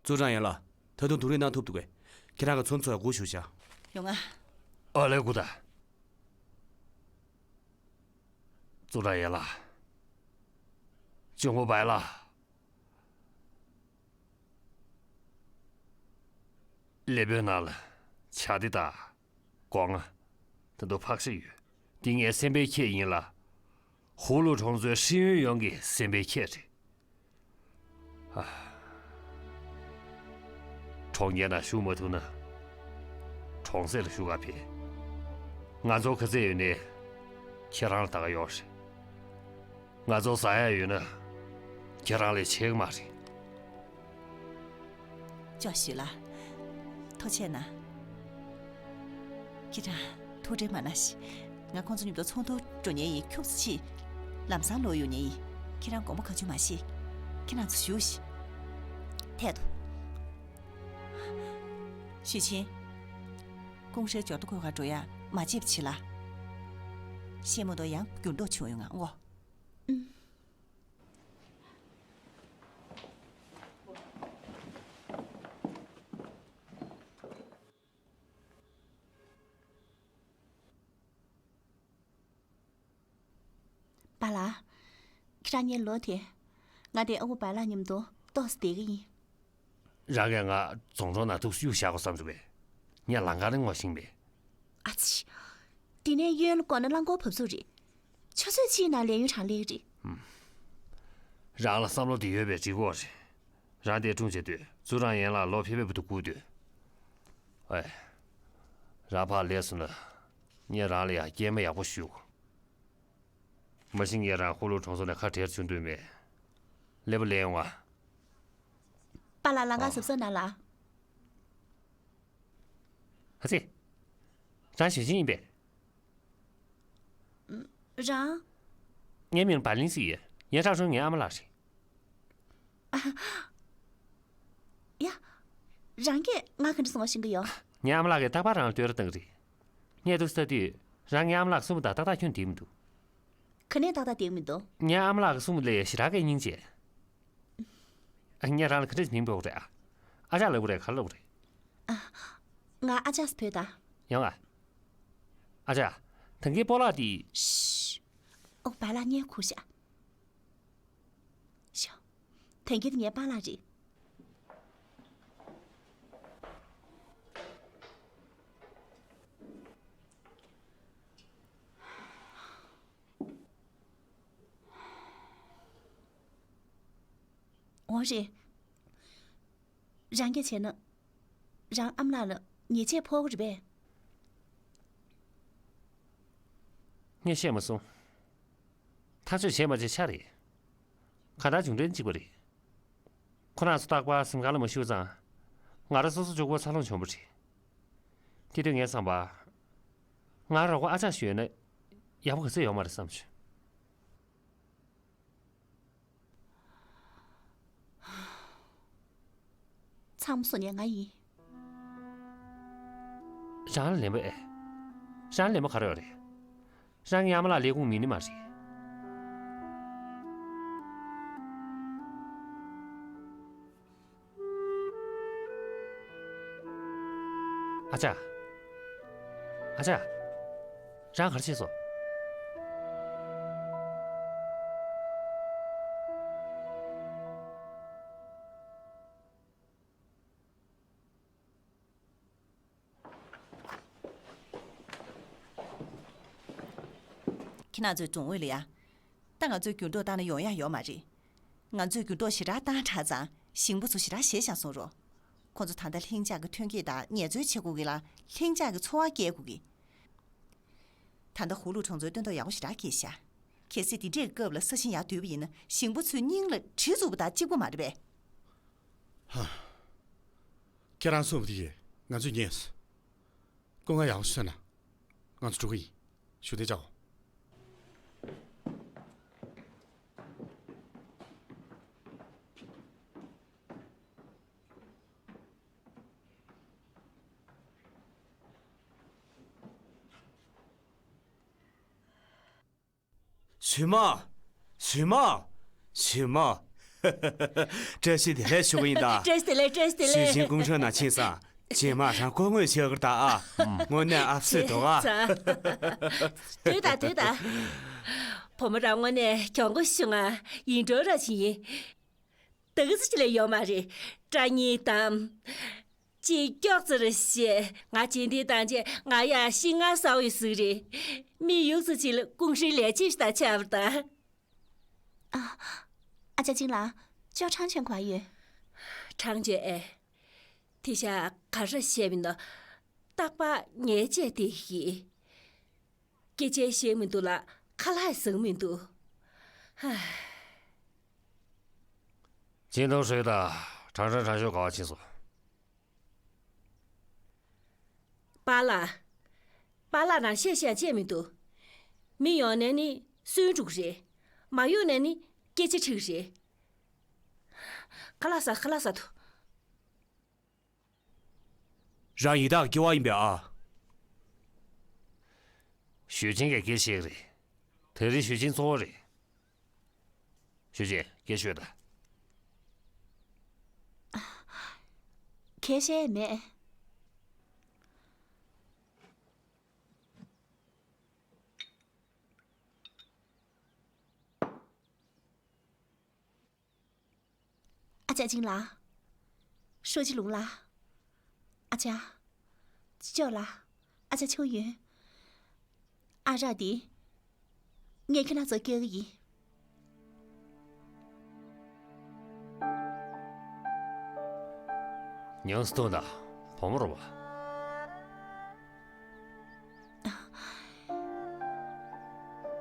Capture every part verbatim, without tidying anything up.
ཙུའུ་ཀྲང་ཡན་ལགས། ད་དུང་དུག་རིགས་གནང་ཐུབ་འདུག་གས། ཁྱེད་རང་གི་ཚོམས་ཚོར་སྒུག་བཞུགས་བྱ། ཡོང་ང་། ཨ་ལེ་སྒུག་ད། ཙུའུ་ཀྲང་ཡན་ལགས། གཅུང་པོ་བའི་ལགས། ཀླད་པའི་ནང་ལ་བྱ་དེ་དང་སྒོ་ང་། ད་དུང་ཕག་ཤ་ཡོད། འདི་ངའི་སེམས་པའི་ཁྱེད་ཡིན་ལ། ཧུ་ལུ་གྲོང་ཚོའི་ཧྲིན་ཡོན་ཡོང་གི་སེམས་པའི་ཁྱེད་རེད། ཨ། གྲོང་ཁྱེར་ནང་བཞུགས་མ་ཐུབ་ན། གྲོང་གསེབ་ལ་བཞུགས་ག་ཕེབས། ང་ཚོ་ག་ཚད་ཡོད་ནའི་ཁྱེད་རང་ལ་ད་ག་ཡོད་རེད། ང་ཚོ་ཟ་ཡ་ཡོད་ན་ཁྱེད་རང་ལས་ཆེ་གི་མ་རེད། ཅོ་ཞུས་ལ། ཐུགས་རྗེ་གནང་། ཁྱེད་རང་ཐུགས་ཁྲལ་མ་གནང་ཞིག་ང་ཁོང་ཚོ་མཉམ་དུ་ཚོགས་འདུར་འགྲོ་མཁན་ཡིན། ཁྱུག་ཙམ་ཕྱིན། ལམ་སང་ལོག་ཡོང་མཁན་ཡིན། ཁྱེད་རང་དགོངས་པ་གང་བྱུང་མ་བཞེས། ཁྱེད་རང་ཚོ་བཞུགས་ཤིག་ཐད་དོ། ཞུས་ཆེན། ཀུང་ཧྲེ་འབྱོར་ཐོ་འགོད་གར་འགྲོ་ཡ་མ་བརྗེད་པ་བྱེད་ལ། ཤེས་མ་གཏོགས་ཡང་འགྱུར་ལྡོག་བྱུང་ཡོང་ང་ཨོ། པཱ་ལགས། ཁྱེད་རང་གཉིས་ལོག་དེ། ང་དེ་ཨ་ཁུ་པཱ་ལགས་མཉམ་དུ་ཏོག་ཙམ་བསྡད་ཀྱི་ཡིན། རང་གིས་ང་རྫོང་གྲོང་ནང་ཐུག་གཡུག་བཞག་དགོས་བསམ་བྱུང་བས། ངས་ལམ་ཁ་ནས་ངོ་ཤེས་པས། ཨ་ཙི། དེ་ནས་གཡོན་ལ་བསྐོར་ན་རླངས་འཁོར་བབས་ཚུགས་རེད། ཆུ་ཚོད་གཅིག་ནང་ལས་ཡུན་རང་སླེབས་རེད། རང་ལ་བསམ་བློ་དེ་ཡོད་པས་འགྲིག་གོ་རེད། རང་དེ་སྒྲུང་བྱེད་དུས་ཙུའུ་ཀྲང་ཡན་ལགས་ལོ་ཕེབས་ཕེབས་དུ་སྒུག་སྡོད། ཨེ། རང་ཕར་སླེབས་སོང་ན། ངས་རང་ལ་ཡང་སྐྱེལ་མ་ཡག་པོ་ཞུ། མ་གཞི་ངས་རང་ཧུ་ལུ་གྲོང་ཚོ་ནས་ཁ་བྲལ་བཅུག་འདོད་མེད། སླེབས་པ་སླེབས་ཡོང་ང་། པཱ་ལགས་ལམ་ཁ་གཟབ་གཟབ་གནང་ལ། ཨ་ཙི། རང་ཞུ་ཆེན་ཡིན་པས། རང་། ངའི་མིང་བ་ལིན་ཟེར་ཡོད། ཡན་ཁྲའོ་ཧྲུན་ངའི་ཨ་མ་ལགས་རེད། ཡ། རང་གིས་ང་ག་འདྲ་སོང་བ་ཤེས་ཀྱི་ཡོད། ངའི་ཨ་མ་ལགས་ཀྱིས་རྟག་པར་རང་ལ་བསྟོད་ར་བཏང་གི་རེད། ངས་འདུག་ལྟ་དུས་རང་ངའི་ཨ་མ་ལགས་གསུངས་པ་དང་ཏག་ཏག་ཁྱོན་བསྡད་མི་འདུག་ག་ནས་ཏག་ཏག་བསྡད་མི་འདུག་ངའི་ཨ་མ་ལགས་ཀྱིས་གསུངས་པ་ལས་ཞེ་དྲག་གི་སྙིང་རྗེ། ཨ། ངས་རང་ལ་ག་འདྲ་མིང་འབོད་དགོས་རེད་ཨ། ཨ་ཅག་ལབ་དགོས་རེད་ག་རེ་ལབ་དགོས་རེད། ཨ། ང་ཨ་ཅག་ཟེར་བོས་དང་། ཡོང་ཨ། ཨ་ཅག་ད་གིན་སྤོ་ལགས་དེ། ཤི། ཨོ་བ་ལ་ཉན་ཁུར་བཞག་ཤོ། ད་གིན་དེ་ངའི་པཱ་ལགས་རེད། འོ་རེད། རང་གིས་བྱས་ན། རང་ཨ་མ་ལགས་ལ་ཉེས་ཆད་ཕོག་གི་རེད་པས། ངས་བཤད་མ་སོང་། ཐག་གཅོད་བྱས་མ་བྱས་ཆ་རེད། གང་ལྟར་བྱུང་དོན་གཅིག་པ་རེད། ཁོ་རང་ཚོ་རྟག་པར་གཟིམ་ཁང་ལ་མ་བཞུགས་ཙང་། ང་རང་སོ་སོ་གཅིག་པོ་འཚར་ལོངས་བྱུང་བ་རེད། དེ་དུས་ངས་བསམ་པ། ང་རོགས་པ་ཨ་ཅག་ཞིག་ཡོད་ན། ཡག་པོ་ག་ཚོད་ཡོད་མ་རེད་བསམ་བྱུང་། ཚང་མ་བཟོ་མཁན་ང་ཡིན། རང་ལ་ལན་པ་ཨེ། རང་ལན་པ་ག་རེ་ཡོད་རེད། རང་ངའི་ཨ་མ་ལགས་ལས་ཁུངས་མིན་ནི་མ་རེད། ཨ་ཅག་ཨ་ཅག་རང་ག་རེ་བྱས་སོང་། ཁྱེད་རང་ཚོའི་གྲོང་ཨུད་ལ་ཡ། ད་ང་ཚོས་འགྱུར་ལྡོག་བཏང་ན་ཡོང་ཡ་ཡོད་མ་རེད། ང་ཚོས་འགྱུར་ལྡོག་ཞེ་དྲག་བཏང་དྲགས་ཙང་ཞིང་པ་ཚོ་ཞེ་དྲག་ཞེད་བཞག་སོང་རོ། ཁོ་ཚོ་ད་ལྟ་ལྷིང་འཇགས་ཀྱི་ཐོན་སྐྱེད་དང་ངལ་རྩོལ་བྱེད་དགོས་ཀྱི་ལ་ལྷིང་འཇགས་ཀྱི་འཚོ་བ་སྐྱེལ་དགོས་ཀྱི། ད་ལྟ་ཧུ་ལུ་གྲོང་ཚོའི་སྟོན་ཐོག་ཡག་པོ་ཞེ་དྲག་སྐྱེས་ཤག་གལ་སྲིད་འདི་འདྲའི་སྐབས་ལ་ས་ཞིང་ཡར་བསྡུས་པ་ཡིན་ན་ཞིང་པ་ཚོའི་སྙིང་ལ་གྲི་བཙུགས་པ་དང་གཅིག་པ་མ་རེད་པས། ཧ། ཁྱེད་རང་གསུངས་པ་དེ་ང་ཚོས་ཉན་སོང་། སྐུ་ངལ་ཡག་པོ་ཞིག་གསོས་གནང་། ང་ཚོ་འགྲོ་གི་ཡིན། བཞུགས་གདན་འཇགས། ཟུར་མོ། ཟུར་མོ། ཟུར་མོ། བཀྲ་ཤིས་བདེ་ལེགས་ཞུ་གི་ཡིན་ད། བཀྲ་ཤིས་བདེ་ལེགས། བཀྲ་ཤིས་བདེ་ཞུས་ལེགས། ཅིན་གུང་ཧྲེང་ནང་ཕྱིན་ཙང་རྗེས་མ་རང་སྐུ་ངོ་བྱེད་ཀྱི་ད་ཨ། དངོས་གནས་ཨབ་སེ་འདུག་ཨ། ཚ། སྡོད་ད་སྡོད་ད། བུ་མོ་རང་དངོས་གནས་གྱོང་གུན་ཞུ་ང་ཡིན་འགྲོ་ར་ཞིག་ཡིན། ད་གི་ཙི་ཅི་ལས་ཡོད་མ་རེད། སྐྲ་གཉིས་དམ། ཅིག་ཀྱོག་ཙི་རེ་བཤད། ང་རྗེས་འདེད་བཏང་རྗེས་ང་ཡ་ཤི་ང་ས་འོག་ཡི་ཟིག་རེད། མི་ཡུག་ཙི་ཅི་ལ་ཀུང་ཧྲི་ལས་ཅིབ་ད་ཆ་བར་ད། ཨ། ཨ་ཅག་ཅིང་ལ། ཅོ་ཁྲང་ཆེན་ག་ཡོད། ཁྲང་ཆེན་ཨེ། དེ་ཤ་ག་ར་བཤད་མི་འདུག་རྟག་པ་ཉལ་བྱས་བསྡད་ཤིག་སྐད་ཆ་བཤད་མི་འདུག་ལ་ཁ་ལག་ཟིག་མི་འདུག་ཧ། ཅིན་ཏུང་ཧྲེ་དང་ཁྲང་ཧྲན་ཁྲང་ཞོ་ག་བ་ཕྱིན་སོང་། པཱ་ལགས། པཱ་ལགས་རང་བཤད་བཤད་བྱས་མི་འདུག་མི་ཡོང་ནས་ནི་སུན་འགྲོ་གི་རེད། མ་ཡོང་ནས་ནི་སྐད་ཆ་དྲི་གི་རེད། ཁ་ལག་ཟ་ཁ་ལག་ཟ་ཐུ། རང་ཡི་དྭགས་སྐྱེ་བ་ཡིན་པས་ཨ། ཞུས་ཅིན་གྱིས་སྐད་བཤད་ཀྱི་རེད། དེ་རིང་ཞུས་ཅིན་གཙོ་བོ་རེད། ཞུས་ཅིན་སྐད་ཤོད་དང་། གལ་བཤད་མེད། ཨ་ཅག་ཅིང་ལགས། ཧྲོ་ཅི་ལུང་ལགས། ཨ་ཅག་ཅོ་ལགས། ཨ་ཅག་ཆུང་ཡོན། ཨ་རག་འདི། ངས་ཁྱེད་རང་ཚོ་སྐྱོ་གི་ཡིན། ཉང་སྟོན་ད། བུ་མོ་རོ་བ།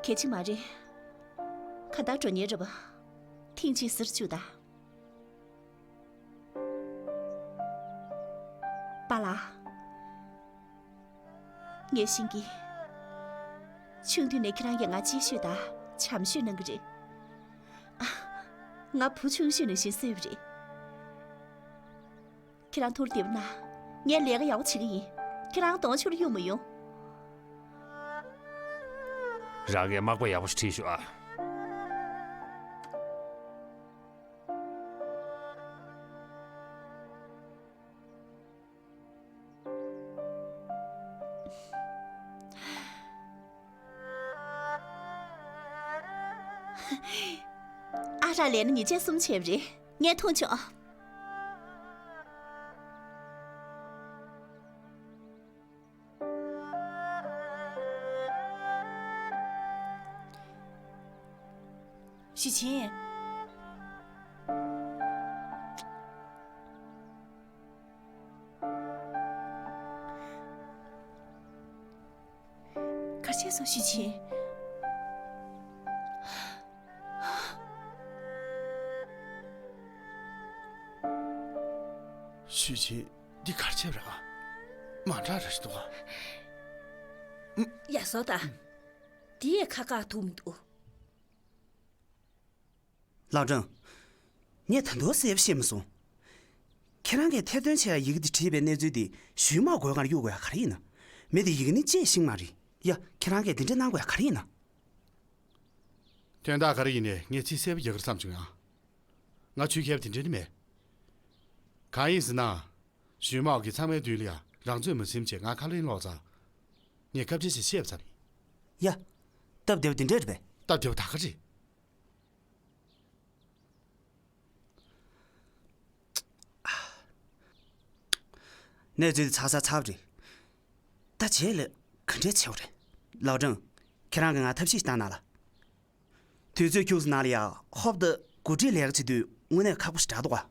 གལ་ཆེ་མ་རེད། ཁ་བརྡ་འགྲོ་ཉེ་རེད་པ། ཐེངས་གཅིག་ཟུར་བཅུག་ད། པཱ་ལགས། ངས་ཤེས་ཀྱི། ཆུང་དུས་ནས་ཁྱེད་རང་གིས་ང་གཅེས་ཤོས་དང་བྱམས་ཤོས་གནང་གི་རེད། ཨ། ང་བུ་ཆུང་ཤོས་ནང་བཞིན་བཟོས་པ་རེད། ཁྱེད་རང་ཐུགས་བདེ་པོ་གནང་། ངས་ལས་ཀ་ཡག་པོ་བྱེད་ཀྱི་ཡིན། ཁྱེད་རང་གདོང་ཕྱོགས་ལ་གཡུག་མི་ཡོང་། རང་གིས་མག་པ་ཡག་པོ་ཞིག་ཁྲིད་ཤོག་ཨ། ཨ་རག་ལས་ན་ཉིས་བརྒྱ་གསུམ་བྱས་པ་རེད། ངས་མཐོང་ཆོག་ཞུས་ཅིན། ག་རེ་བྱས་སོང་ཞུས་ཅིན། ཞུས་ཅིན། འདི་ག་རེ་བྱས་པ་རེད་ཨ། མ་འདྲ་ར་ཞིག་འདུག་ཨ། ཡ་སོ་ད། འདི་ཡས་ཁ་བཀག་ཐུབ་མི་འདུག་ལགས་ཀྲང་། ངས་ད་དུང་གསལ་པོ་ཤེས་མ་སོང་། ཁྱེད་རང་གིས་ཐེར་འདོན་བྱས་ཡག་ཡི་གེ་འདི་བྲིས་པའི་གནས་ཚུལ་འདི་ཞུས་མ་དགོས་གར་གཡུག་དགོས་ཡག་ག་རེ་ཡིན་ན། མི་འདི་ཡི་གེ་ནི་བཅད་ཤེས་མ་རེད། ཡ། ཁྱེད་རང་གིས་འདི་འདྲ་གནང་དགོས་ཡག་ག་རེ་ཡིན་ན། དོན་དག་ག་རེ་ཡིན་ནའི་ངས་ཚིག་གསལ་པོ་རྒྱག་གི་རེད་བསམ་བྱུང་ཡང་། ང་ཆོས་མཁས་པ་དེ་འདྲ་ནི་མེད། གང་ཡིན་ཟེར་ན། ཞུས་མའོ་གིས་ཚང་མའི་མདུན་ལ་ཡ་རང་ཚོད་མ་ཟིན་བྱས་ང་ཁ་ལན་སློག་ཙང་། ངས་སྐབས་འཕྲལ་ཞིག་བཤད་པ་ཙམ་ཡིན། ཡ། སྟབས་བདེ་པོ་དེ་འདྲ་རེད་པས། སྟབས་བདེ་པོ་ད་ག་རེད། གནས་ཚུལ་འདི་ཚར་ཚར་ཚར་བ་རེད། ད་རྗེས་ལ་ག་འདྲས་བྱེད་དགོས་རེད། ལའོ་ཀྲང་། ཁྱེད་རང་གིས་ང་ཐབས་ཤེས་ཤིག་བཏང་གནང་ལ། དུས་ཚོད་ཁྱུག་ཙམ་ནང་ལ་ཡ་ཧོབ་ཏེ་འགོ་ཁྲིད་ལས་ཀ་བྱེད་དུས་དངོས་གནས་ཁག་པོ་ཞིག་རེད་འདུག་ག།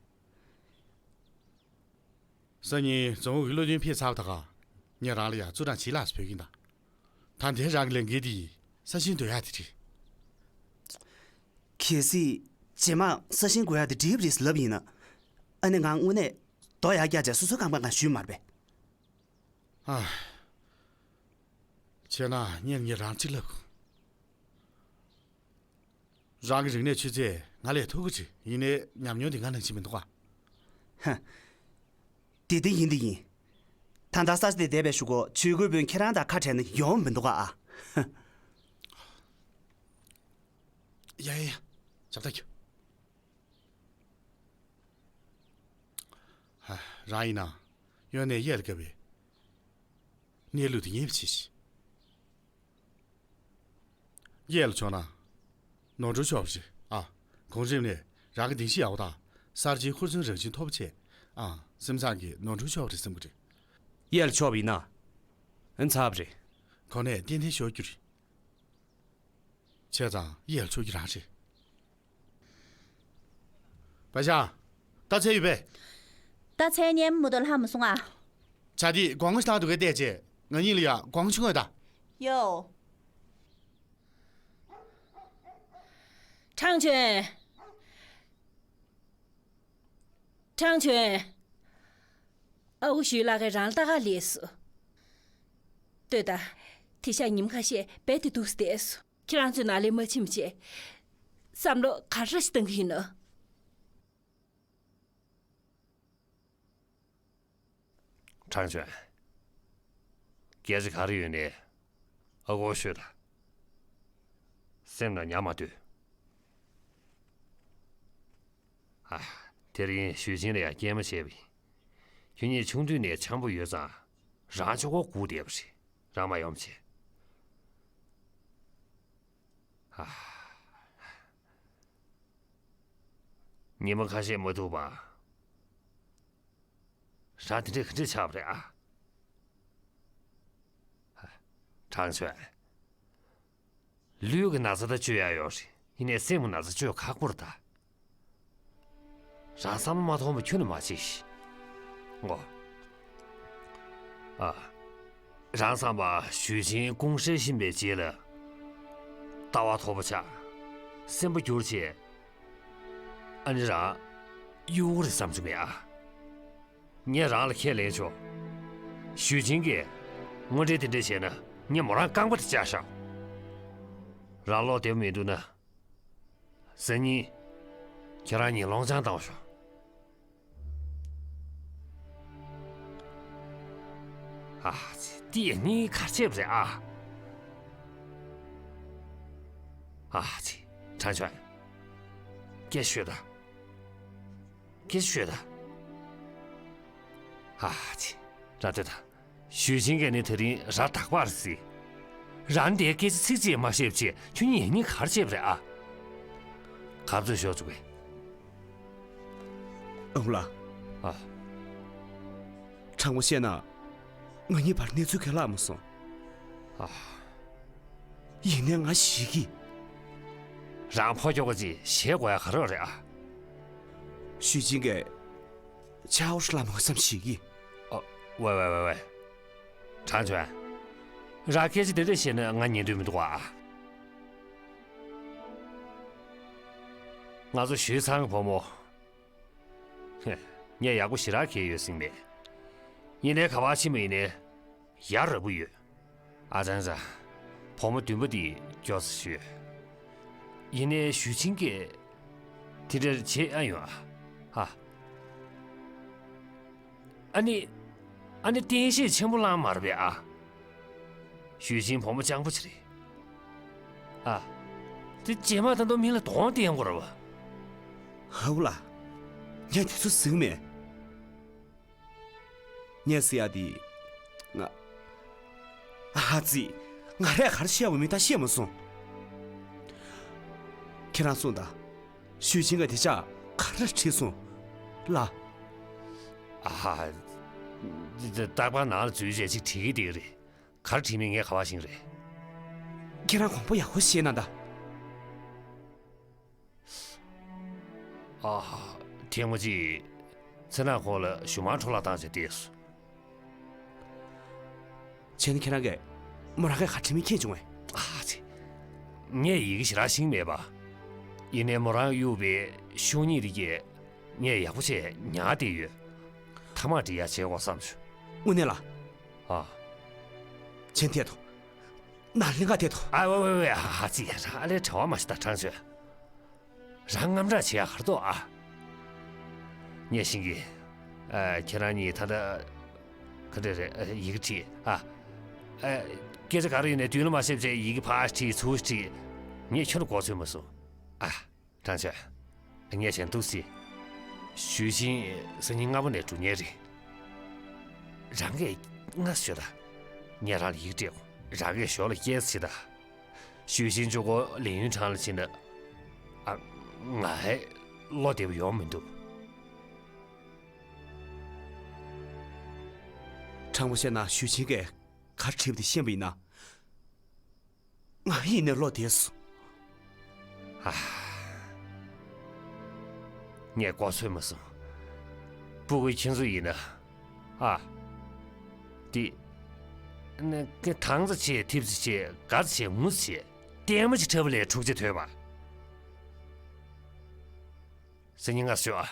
སང་ཉིན་རྫོང་ཨུའི་བློ་མཐུན་ཕེབས་ཚར་བ་ད་ག། ངས་རང་ལ་ཡ་ཙུའུ་ཀྲང་བྱིས་ལ་སོགས་ཕུལ་གྱིན་གདའ། ད་ལྟའི་རང་གི་ལས་འགན་འདི་ཡིས་ས་ཞིང་སྡོད་ཡག་དེ་རེད། གལ་སྲིད་རྗེས་མ་ས་ཞིང་དགོས་ཡག་དེ་འགྲིག་པ་རེད་ཟེར་ལབ་ཡིན་ན། ཨ་ནི་ང་དངོས་གནས་རྡོ་ཡར་བཀྱགས་བྱས་སོ་སོའི་རྐང་པའི་སྒང་བཞུད་མ་རེད་པས། ཨ། བྱས་ན་ངས་ངས་རང་གཅིག་ལབ། རང་གི་རིག་གནས་ཆུ་ཚད་ང་ལས་མཐོ་གི་རེད། ཡིན་ནའི་ཉམས་མྱོང་དེ་ང་ནང་བཞིན་མི་འདུག་ག། ཧ། དེ་དེ་ཡིན་དེ་ཡིན། ད་ལྟ་ས་ཆ་དེ་བསྡད་པའི་གཞུག་གུ་ཇུས་འགོད་པུའུ་ཁྱེད་རང་དང་ཁ་བྲལ་ན་ཡོང་མི་འདུག་ག་ཨ། ཧ། ཡ་ཡ་ཡ། རྒྱབ་ད་རྒྱབ། རང་ཡིན་ན་གཡོན་ནས་གཡས་ལ་བཀབ་པའི་གནས་ལུགས་དེ་ངེས་པ་བྱེད་ཤིག་གཡས་ལ་ཕྱོགས་ན་ནོར་འཁྲུལ་ཆོག་པ་རེད་ཨ། གོང་རིམ་ནས་རང་གི་གདིང་ཤས་ཡག་པོ་དང་གསར་བརྗེའི་ཧུར་བརྩོན་རང་བཞིན་མཐོ་པོ་བྱས་ཨ། སེམས་ཚང་གི་ནོར་འཁྲུལ་ཆོག་པ་རེད་བསམ་གི་རེད། གཡས་ལ་ཕྱོགས་པ་ཡིན་ན་ཨ་ཚར་བ་རེད། གོང་ནས་ཏན་ཏན་ཤོར་རྒྱུ་རེད། བྱས་ཙང་གཡས་ལ་ཕྱོགས་རྒྱུ་རང་རེད། བ་ཤ། རྟ་ཚལ་ཡོད་པས། རྟ་ཚལ་ཉན་མུ་དོ་ལྷ་མ་སོང་ཨ། བྱ་དེ་སྒོང་ང་ཞིག་བཏང་འདུག་གས་བལྟས་རྗེས་ང་གཉིས་ལ་ཡ་སྒོང་ཆུང་ངོས་ད། ཡོ། ཁྲང་ཆོན། ཁྲང་ཆོན། ཨ་ཁུ་ཞུས་ལགས་ཀྱིས་རང་ལ་ལྟ་ག་སླེབས་སོང་། ལྟོས་དང་། དེང་སང་ཉིན་མོ་ཁ་ཤས་རྦད་དེ་འདུག་སེ་བསྡད་སོང་། ཁྱེད་རང་ཚོས་ནང་ལས་མ་ཕྱིན་པ་བྱས། བསམ་བློ་ག་རེ་ཞིག་བཏང་གི་ཡིན་ནམ། ཁྲང་ཆོན། སྐད་ཆ་ག་རེ་ཡོད་ནའི་ཨ་ཁུར་ཤོད་དང་། སེམས་ནང་ཉར་མ་སྡོད། ཨ། དེ་རིང་ཞུས་ཅིན་ལ་ཡང་སྐྱེལ་མ་བྱས་པ་ཡིན། ཁྱོད་གཉིས་ཆུང་དུས་ནས་འཆམ་པོ་ཡོད་ཙང་རང་ཆོག་གོ་སྒུག་བསྡད་པ་རེད། རང་མ་ཡོང་བྱས། ཨ། ཉི་མ་ཁ་ཤས་མ་ཐུག་པ། རང་དེ་འདྲས་ག་འདྲས་ཆགས་པ་རེད་ཨ། ཁྲང་ཆོན། ལུས་ཀྱི་ན་ཚ་ད་བཅོས་ཡ་ཡོད་རེད། ཡིན་ནའི་སེམས་ཀྱི་ན་ཚ་བཅོས་ཁག་པོ་རེད་ད། རང་བསམ་བློ་མ་ཐོངས་པ་ཁྱོན་ནས་མ་བྱེད་ཤིག་ཨོ། ཨ། རང་བསམ་པ་ཞུས་ཅིན་ཀུང་ཧྲེ་ཕྱིན་པའི་རྗེས་ལ། ལྟ་བ་མཐོ་པོ་ཆགས། སེམས་པ་འགྱུར་བྱས། ཨ་ནི་རང་གཡོ་གི་རེད་བསམ་བྱུང་མེད་ཨ། ངས་རང་ལ་ཁས་ལེན་ཆོག་ཞུས་ཅིན་གྱིས་དངོས་འབྲེལ་དེ་འདྲ་བྱས་ན་ངས་མོ་རང་རྐང་པ་དེ་བཅག་བཞག་རང་བློ་བདེ་པོ་མི་འདུག་ན། སང་ཉིན་ཁྱེད་རང་གཉིས་ལོང་ཅང་བཏང་ཤོག་ཨ་ཙི། འདི་ཡིན་ནའི་ག་རེ་བྱས་པ་རེད་ཨ། ཨ་ཙི། ཁྲང་ཆོན། སྐད་ཤོད་དང་། སྐད་ཤོད་དང་། ཨ་ཙི། རང་ལྟོས་དང་། ཞུས་ཅིན་གྱིས་ནི་དེ་རིང་རང་རྟག་པར་གཟིགས། རང་དེའི་སྐད་ཆ་ཚིག་གཅིག་མ་བཤད་བྱས་ཁྱོད་གཉིས་ཡིན་ནའི་ག་རེ་བྱས་པ་རེད་ཨ། གབ་ཚོད་ཤོར་བཅུག་གས། ཨ་ཁུ་ལགས། ཨ། དྲང་པོ་བཤད་ན། ང་གཉིས་བར་གནས་ཚུལ་གང་ཡང་བརླག་མ་སོང་། ཨ། ཡིན་ནའི་ང་ཞེད་ཀྱི། རང་ཕོ་ཁྱོ་ག་ཅིག་ཞེད་དགོས་ཡ་ག་རེ་རེད་ཨ། ཞུས་ཅིན་གྱིས་ཆའོ་ཧྲི་ལ་མོ་བསམ་ཞེད་ཀྱི། ཨ། ཝེ་ཝེ་ཝེ་ཝེ། ཁྲང་ཆོན། རང་སྐད་ཆ་དེ་འདྲ་བཤད་ན་ང་ཉན་འདོད་མི་འདུག་ཨ། ང་ཚོ་ཞུས་ཚང་གི་བུ་མོ། ཧེ། ངས་ཡག་པོ་ཞེ་དྲག་གས་ཡོད་སྲིད་མེད། ཡིན་ནའི་ག་པར་ཕྱིན་པ་ཡིན་ནའི་ཡ་རབས་པོ་ཡོད། ཨ་ཅང་ཅང་། བུ་མོ་བདུན་པོ་འདི་མགྱོགས་ཚ་ཤོས། ཡིན་ནའི་ཞུས་ཆིན་གྱིས་དེ་འདྲ་བྱེད་ཨ་ཡོང་ཨ། ཨ། ཨ་ནི། ཨ་ནི་བསྟན་བཤིག་ཆེན་པོ་བླངས་མ་རེད་པས་ཨ། ཞུས་ཆིན་བུ་མོ་སྤྱང་པོ་ཅིག་རེད། ཨ། དེ་རྗེས་མ་ད་དུང་མི་ལ་གདོང་བསྟན་དགོས་རེད་པ། ཧའུ་ལགས། ངས་དེ་ཚོ་ཟེར་གི་མེད། ངས་ཟེར་ཡ་དེ། ང་། ཨ་ཙི། ང་རས་ག་རེ་བཤད་པ་མིན་ད་ཤེས་མ་སོང་། ཁྱེད་རང་གསུངས་དང་། ཞུས་ཆིན་གྱིས་དེ་ཅག་ག་རེ་བྲིས་སོང་། ལ། ཨ་ཧ། རྟག་པར་ནང་ལ་འཛུལ་བྱས་ཅིག་བྲིས་ཀྱི་བསྡད་ཀྱི་རེད། ག་རེ་བྲིས་མིན་ངས་ག་པར་ཤེས་ཀྱི་རེད། ཁྱེད་རང་དགོངས་པ་ཡག་པོ་བཞེས་གནང་དང་། ཨ་ཧ། ཐེངས་མ་གཅིག་ཚེ་ནག་ཁོང་ལ་གཞུ་མང་འཕྲོ་བརླག་བཏང་བྱས་བསྡད་སོང་། བྱས་ན་ཁྱེད་རང་གིས་མོ་རང་གིས་ག་རེ་བྲིས་མིན་མཁྱེན་བྱུང་ངས། ཨ་ཙི། ངས་ཡི་གེ་ཞེ་དྲག་ཤེས་ཀྱི་མེད་པ། ཡིན་ནའི་མོ་རང་གཡུགས་པའི་ཤོག་སྙིགས་རིགས་ཀྱིས་ངས་ཡག་པོ་བྱས་ཉར་བསྡད་ཡོད། མཐའ་མ་འབྲི་ཡག་བྱེད་དགོས་བསམ་བྱུང་། དངོས་གནས་ལགས། ཨ། མཆན་ཐད་དོ། ནང་ལྷན་ཁག་ཐད་དོ། ཨ་ཝེ་ཝེ་ཝེ། ཨ་ཙི། རང་ཨ་ལས་བྲེལ་བ་མ་བྱེད་དང་། ཁྲང་ཆོན། རང་དངངས་སྐྲག་བྱེད་ཡག་ག་རེ་འདུག་ཨ། ངས་ཤེས་ཀྱི། ཨ། ཁྱེད་རང་གཉིས་ད་ལྟ་ག་འདྲ་རེད། ཨ། ཡི་གེ་བྲིས་ཨ། ཨ། སྐད་ཆ་ག་རེ་ཡོད་ནའི་མདུན་ལ་མ་བཤད་བྱས་ཡི་གེ་ཕར་བྲིས་ཚུར་བྲིས། ངས་ཁྱོན་ནས་མགོ་ཚོད་མ་སོང་ཨ། ཁྲང་ཆོན། ངས་བྱས་ན་འདུག་སེ། ཞུས་ཆིན་སང་ཉིན་སྔ་པོ་ནས་འགྲོ་མཁན་རེད། རང་གིས་ང་ཤོད་ད། ངས་རང་ལ་ཡིག་སྤྲད་གོ། རང་གིས་ཞོར་ལ་སྐྱེལ་ཟེར་ད། ཞུས་ཅིན་ཅུ་གོ་ལིན་ཡུན་ཁྲང་ལ་བྱིན་ན། ཨ། ང་ཧེ་བློ་བདེ་པོ་ཡོང་མི་འདུག། དྲང་པོ་བཤད་ན་ཞུས་ཅིན་གྱིས་ག་རེ་བྲིས་པ་དེ་ཤེས་པ་ཡིན་ན། ང་ཡིན་ནའི་བློ་བདེ་སོང་། ཨ། ངས་གོ་ཚོད་མ་སོང་། སྤུ་གུ་ཁྱེད་ཚོ་ཡིན་ན། ཨ། དེ། ནི་གི་དང་ཙི་ཆེ་ཐིབ་ཙི་ཆེ་ག་ཙི་ཆེ་ངུ་ཙི་ཆེ་ལྟད་མོ་ཅིག་འཁྲབ་ལས་འཁྲུག་ཅིག་ཐོས་པ། སེམས་ཉིན་ངར་ཤོག་ཨ།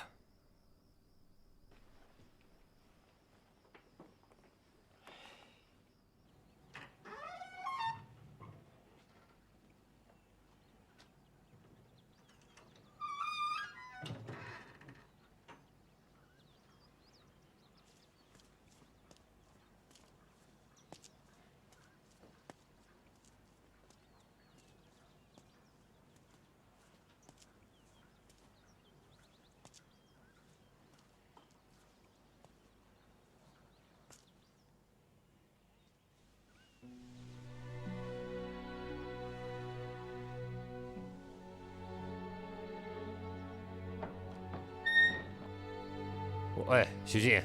ཨེ། ཞུས་ཅིན།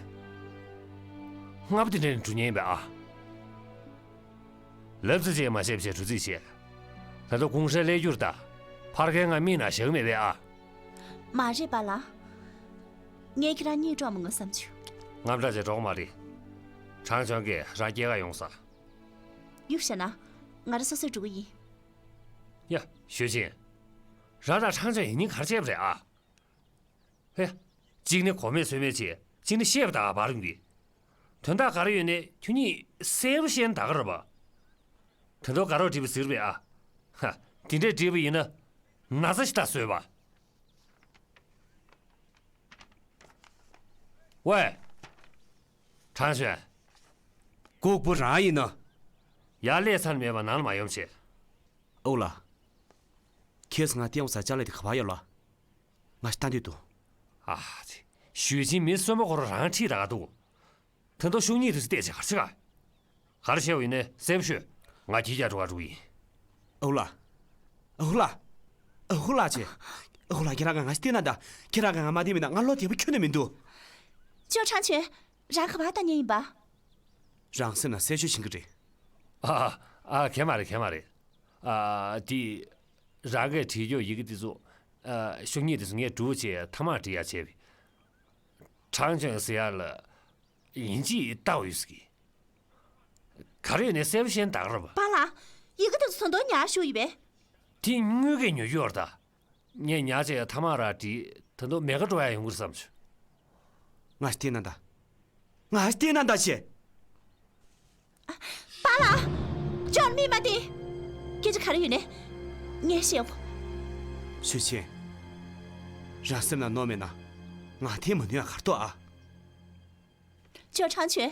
སྔ་པོ་དེ་འདྲ་ནས་འགྲོ་ཉེན་པས་ཨ། ལབ་ཙི་ཅེས་མ་བཤད་བྱས་འགྲོ་རྩིས་བྱས། ད་དུང་གུང་ཧྲེ་སླེབས་རྒྱུར་ད། ཕར་ཁའི་ང་མིག་ནང་བཞག་མེད་པས་ཨ། མ་རེད་པཱ་ལགས། ངས་ཁྱེད་རང་གཉིད་དཀྲོག་མ་ངུ་བསམ་བྱུང་། དངངས་སྐྲག་བྱས་འགྲོ་གི་མ་རེད། ཁྲང་ཆོན་གྱིས་རང་སྐྱེལ་ག་ཡོང་ས། གཡུག་བཞག་ན། ང་རང་སོ་སོས་འགྲོ་གི་ཡིན། ཡ། ཞུས་ཅིན། རང་དང་ཁྲང་ཆོན་ཡིན་ཉིན་ག་རེ་བྱས་པ་རེད་ཨ། ཧེ། གཅིག་ནི་གོ་མེད་ཚོད་མེད་བྱས། གཅིག་ནི་བཤད་པ་དང་བར་ཡོང་གི། དོན་དག་ག་རེ་ཡོད་ནའི་ཁྱོད་གཉིས་གསལ་པོ་བཤད་ན་ད་ག་རེད་པ། དོན་དག་ག་རེ་བྲིས་པ་ཟེར་བས་ཨ། ཧ། དེ་འདྲས་བྲིས་པ་ཡིན་ན། ན་ཚ་ཞིག་ད་བཟོས་པ། ཝེ། ཁྲང་ཆོན། ལྐུགས་པ་རང་ཡིན་ན། ཡར་སླེབས་ཚར་མེད་པ་ནང་ལ་མ་ཡོང་བྱས། ཨོ་ལགས། ཁྱེད་ཚོ་ང་ལྟད་མོ་ཟ་ཅག་ལས་དེ་ག་པར་ཡོད་ལ། ང་ཞིག་ལྟ་འདོད་འདུག། ཨ་ཙི། ཞུས་ཅིན་མི་གསོན་པོ་ཁོ་རང་རང་ཁྲིད་ད་ག་འདུག། དེ་ཚོ་ཤུགས་གཉིས་དུ་བལྟས་བྱས་ག་རེ་བྱེད་ག། ག་རེ་བྱས་པ་ཡིན་ནའི་གསལ་པོ་ཤོད། ང་ཁྱེད་ཅག་འགྲོ་ག་འགྲོ་གི་ཡིན། ཨོ་ལགས། ཨོ་ལགས། ཨོ་ལགས་ཅེ། ཨོ་ལགས་ཁྱེད་རང་ག་ང་ཞིག་བལྟས་ན་ད། ཁྱེད་རང་ག་ང་མ་བལྟས་མིན་ན་ང་བློ་བདེ་པོ་ཁྱོན་ནས་མི་འདུག། ཅོ་ཁྲང་ཆོན། རང་ག་པར་ལྟ་ཉན་ཡིན་པ། རང་སེམས་ན་གསལ་བརྗོད་བྱེད་ཀྱི་རེད། ཨ། ཨ། གས་མ་རེད། གས་མ་རེད། ཨ། དེ། རང་གིས་བྲིས་རྒྱུ་ཡི་གེ་དེ་ཚོ། ཨ། ཤུགས་གཉིས་དེ་ཚོ་ངས་འབྲུ་བྱས་ཐ་མག་བྲིས་ཡ་བྱས་པས། ཁྲང་ཆོན་ཟེར་ཡ་ལ། ཡིན་གཅིག་ལྟ་བ་ཡོད་ཟེར་གི། ག་རེ་ཡོད་ནའི་གསལ་པོ་བཤད་ན་ད་ག་རེད་པ། པཱ་ལགས། ཡི་གེ་དེ་ཚོ་ད་དུང་ཉར་བཞག་ཡོད་པས། དེ་དངུལ་གྱིས་ཉོ་རྒྱུ་ཡོད་རེད་ད། ངས་ཉར་བྱས་ཐ་མག་རང་བྲིས་ད་དུང་མེད་ཀ་འགྲོ་ཡ་ཡོང་གི་རེད་བསམ་བྱུང་། ང་ཞིག་བལྟས་ན་ད། ང་ཞིག་བལྟས་ན་ད་ཅེ། པཱ་ལགས། ཅོ་ལགས་མིག་མ་བལྟས། སྐད་ཆ་ག་རེ་ཡོད་ནའི། ངས་བཤད་འོ། ཞུས་ཅིན། རང་སེམས་ན་མནོ་མེད་ན། ང་འཐེན་མ་ནུས་ཡ་ག་རེ་འདུག་ཨ། ཅོ་ཁྲང་ཆོན།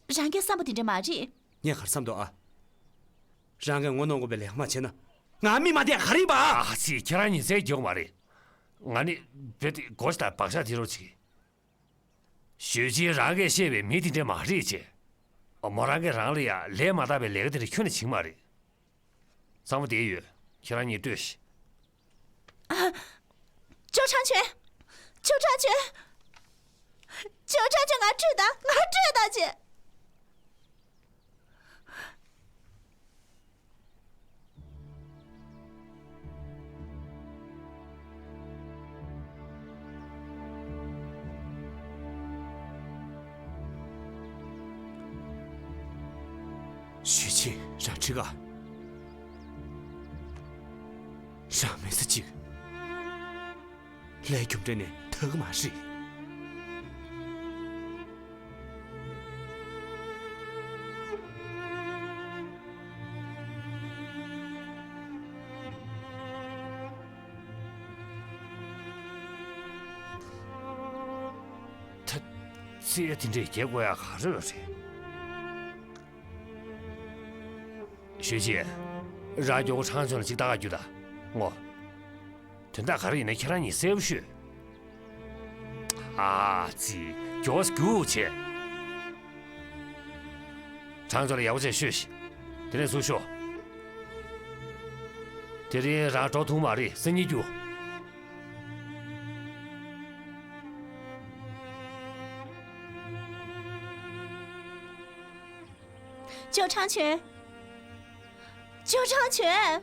རང་གི་བསམ་པ་དེ་འདྲ་མ་རེད། ངས་ག་རེ་བསམ་འདུག་ཨ། རང་གིས་ངོ་གནོང་དགོས་པའི་ལས་ཀ་མ་བྱས་ན། ང་མིག་མ་བལྟས་ག་རེ་ཡིན་པ། ཨ་ཙི། ཁྱེད་རང་ཉིན་མཚན་རྒྱག་མ་རེད། ང་ནི་རྦད་དེ་མགོ་ཞིག་དང་བག་ཆགས་དེ་རོ་ཅིག། ཞུས་ཅིན་རང་གིས་བཤད་པའི་མི་དེ་འདྲ་མ་རེད་ཅེས། མོ་རང་གིས་རང་ལ་ཡ་ལས་མ་དག་པའི་ལས་ཀ་དེ་འདྲ་ཁྱོན་ནས་བྱེད་ཀྱི་མ་རེད། གཙང་མ་བསྡད་ཡོད། ཁྱེད་རང་གཉིས་ལྟོས་ཤིག། ཅོ་ཁྲང་ཆོན། ཅོ་ཁྲང་ཆོན། ཅོ་ཁྲང་ཆོན། ང་ཁྲིད་དང་། ང་ཁྲིད་དང་ཅེས། ཞུས་ཅིན། རང་ཁྲིད་ག། རང་མེད་ས་གཅིག། ལས་རྒྱུ་འབྲས་ནི་ཐག་མ་རིང་། ད། རྩིས་དེ་འདྲས་རྒྱག་དགོས་ཡ་ག་རེ་ཡོད་རེད། ཞུས་ཅིན། རང་མགྱོགས་པོ་ཁྲང་ཆོན་ལ་ཅིག་ལྟ་ག་རྒྱུགས་དང་། ངོ་། དོན་དག་ག་རེ་ཡིན་ན་ཁྱེད་རང་གཉིས་གསལ་པོ་ཤོད། ཨ་ཙི། མགྱོགས་པོ་རྒྱུགས་བྱས། ཁང་ཚོ་ལ་ཡག་པོ་བྱས་ཤོད་ཤིག་དེ་ནས་ཚུར་ཤོག་དེ་རིང་རང་འགྲོ་ཐུབ་མ་རེད། སང་ཉིན་རྒྱུགས། ཅོ་ཁྲང་ཆོན། ཅོ་ཁྲང་ཆོན།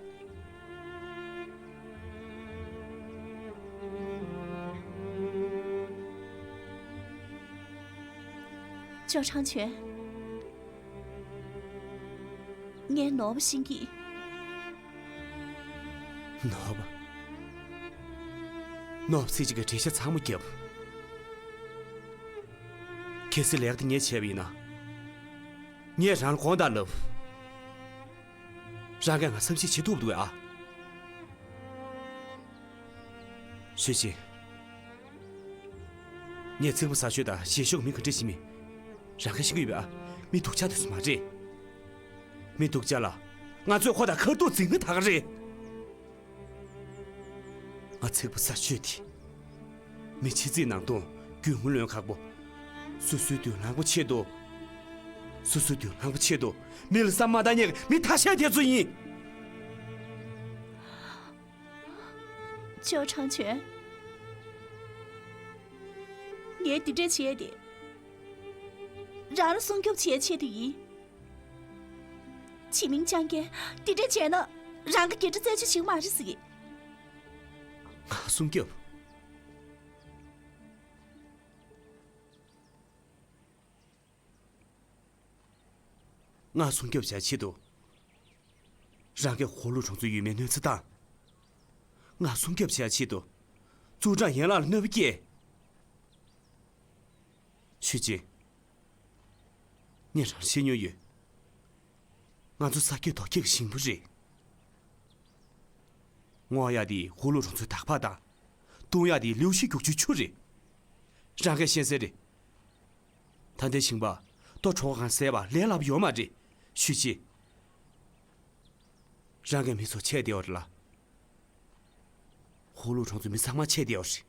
ཅོ་ཁྲང་ཆོན། ངས་ནོར་བ་ཤེས་ཀྱི། ནོར་བ། ནོར་བ་ཚིག་གཅིག་གི་འགྲེལ་བཤད་ཚང་མ་བརྒྱབ། གལ་སྲིད་ལས་ཀ་དེ་ངས་བྱས་པ་ཡིན་ན། ངས་རང་ལ་དགོངས་དག་ལབ། རང་གིས་ང་བསམ་ཤེས་བྱེད་ཐུབ་འདུག་གས་ཨ། ཞུས་ཅིན། ངས་ཚིག་པ་ཟ་ཤོས་དང་ཞེ་ཤོས་ཀྱི་མི་ག་འདྲས་ཤིག་མིན། རང་གིས་ཤེས་ཀྱི་ཡོད་པས་ཨ། མི་སྡུག་ཅག་དེ་ཚོ་མ་རེད། མི་སྡུག་ཅག་ལ་ང་ཚོས་ཁོ་དང་ཁ་ཐུག་འཛིང་གི་ད་ག་རེད། ང་ཚིག་པ་ཟ་ཤོས་དེ། མི་ཕྱི་གཙིགས་ནང་དུ་རྒྱུས་མངའ་ལོན་ཁག་པོ། སོ་སོའི་མདུན་ལམ་པོ་ཆེད་དུ། སོ་སོའི་མདུན་ལམ་པོ་ཆེད་དུ་མི་ལ་བསམ་མ་བཏང་མཁན་གྱི་མི་ཐ་ཤལ་དེ་ཚོ་ཡིན། ཅོ་ཁྲང་ཆོན། ངས་འདི་འདྲས་བྱས་ཏེ། རང་ལ་སྲུང་སྐྱོབ་བྱེད་ཆེད་དུ་ཡིན། ཆི་མིང་ཅང་གིས་འདི་འདྲས་བྱས་ན་རང་གི་འགན་འཁྲི་རྩད་གཅོད་བྱེད་ཀྱི་མ་རེད་ཟེར་གི། ང་སྲུང་སྐྱོབ། ང་སྲུང་སྐྱོབ་བྱ་ཆེད་དུ། རང་གིས་ཧོ་ལུ་གྲོང་ཚོའི་ཡུལ་མིའི་གནོད་འཚེ་བཏང་། ང་སྲུང་སྐྱོབ་བྱ་ཆེད་དུ། ཙུའུ་ཀྲང་ཡན་ལགས་ལ་གནོད་པ་སྐྱེལ། ཞུས་ཅིན། ངས་རང་ཤེས་མྱོང་ཡོད། ང་ཚོ་ས་སྐྱེས་རྡོ་སྐྱེས་ཀྱི་ཞིང་པ་རེད། བརྔོ་ཡག་དེ་ཧུ་ལུ་གྲོང་ཚོའི་དག་པ་དང་། བཏུང་ཡག་དེ་ལིའུ་ཤི་རྒྱུག་ཆུའི་ཆུ་རེད། རང་གིས་ཤེས་གསལ་རེད། ད་ལྟའི་ཞིང་པ་ལྟོ་གྲོགས་གང་བསད་པ་ལས་སླ་པོ་ཡོད་མ་རེད། ཞུས་ཅིན། རང་གིས་མི་ཚོ་ཆད་བསྡད་ཡོད་རེད་ལ། ཧུ་ལུ་གྲོང་ཚོའི་མི་ཚང་མ་ཆད་བསྡད་ཡོད་རེད།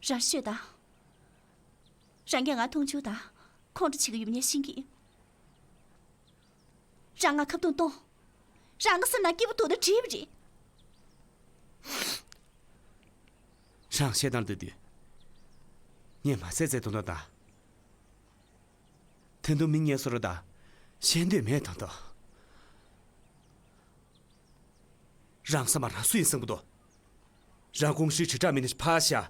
རང་ཤོད་དང་། རང་གིས་ང་མཐོང་ཆུང་དང་ཁོང་ཁྲོ་བྱེད་ཀྱི་ཡོད་མེད་ཤེས་ཀྱི། རང་ང་ཁ་རྡུང་གཏོང་། རང་གི་སེམས་ནང་སྐྱིད་པོ་འདུག་ན་འགྲིག་པ་རེད། རང་བཤད་སྟངས་འདི་དུས། ངས་མ་ཚད་ཚད་དོན་དག་དང་། དོན་དུ་མི་ངན་སོ་ར་དང་། ཤེས་འདོད་མེད་དོན་དག་རང་བསམ་པ་རང་སུ་ཡིན་བསམ་གི་འདུག་རང་ཀུང་ཧྲི་དྲིལ་བསྒྲགས་མི་སྣ་ཕར་བཞག་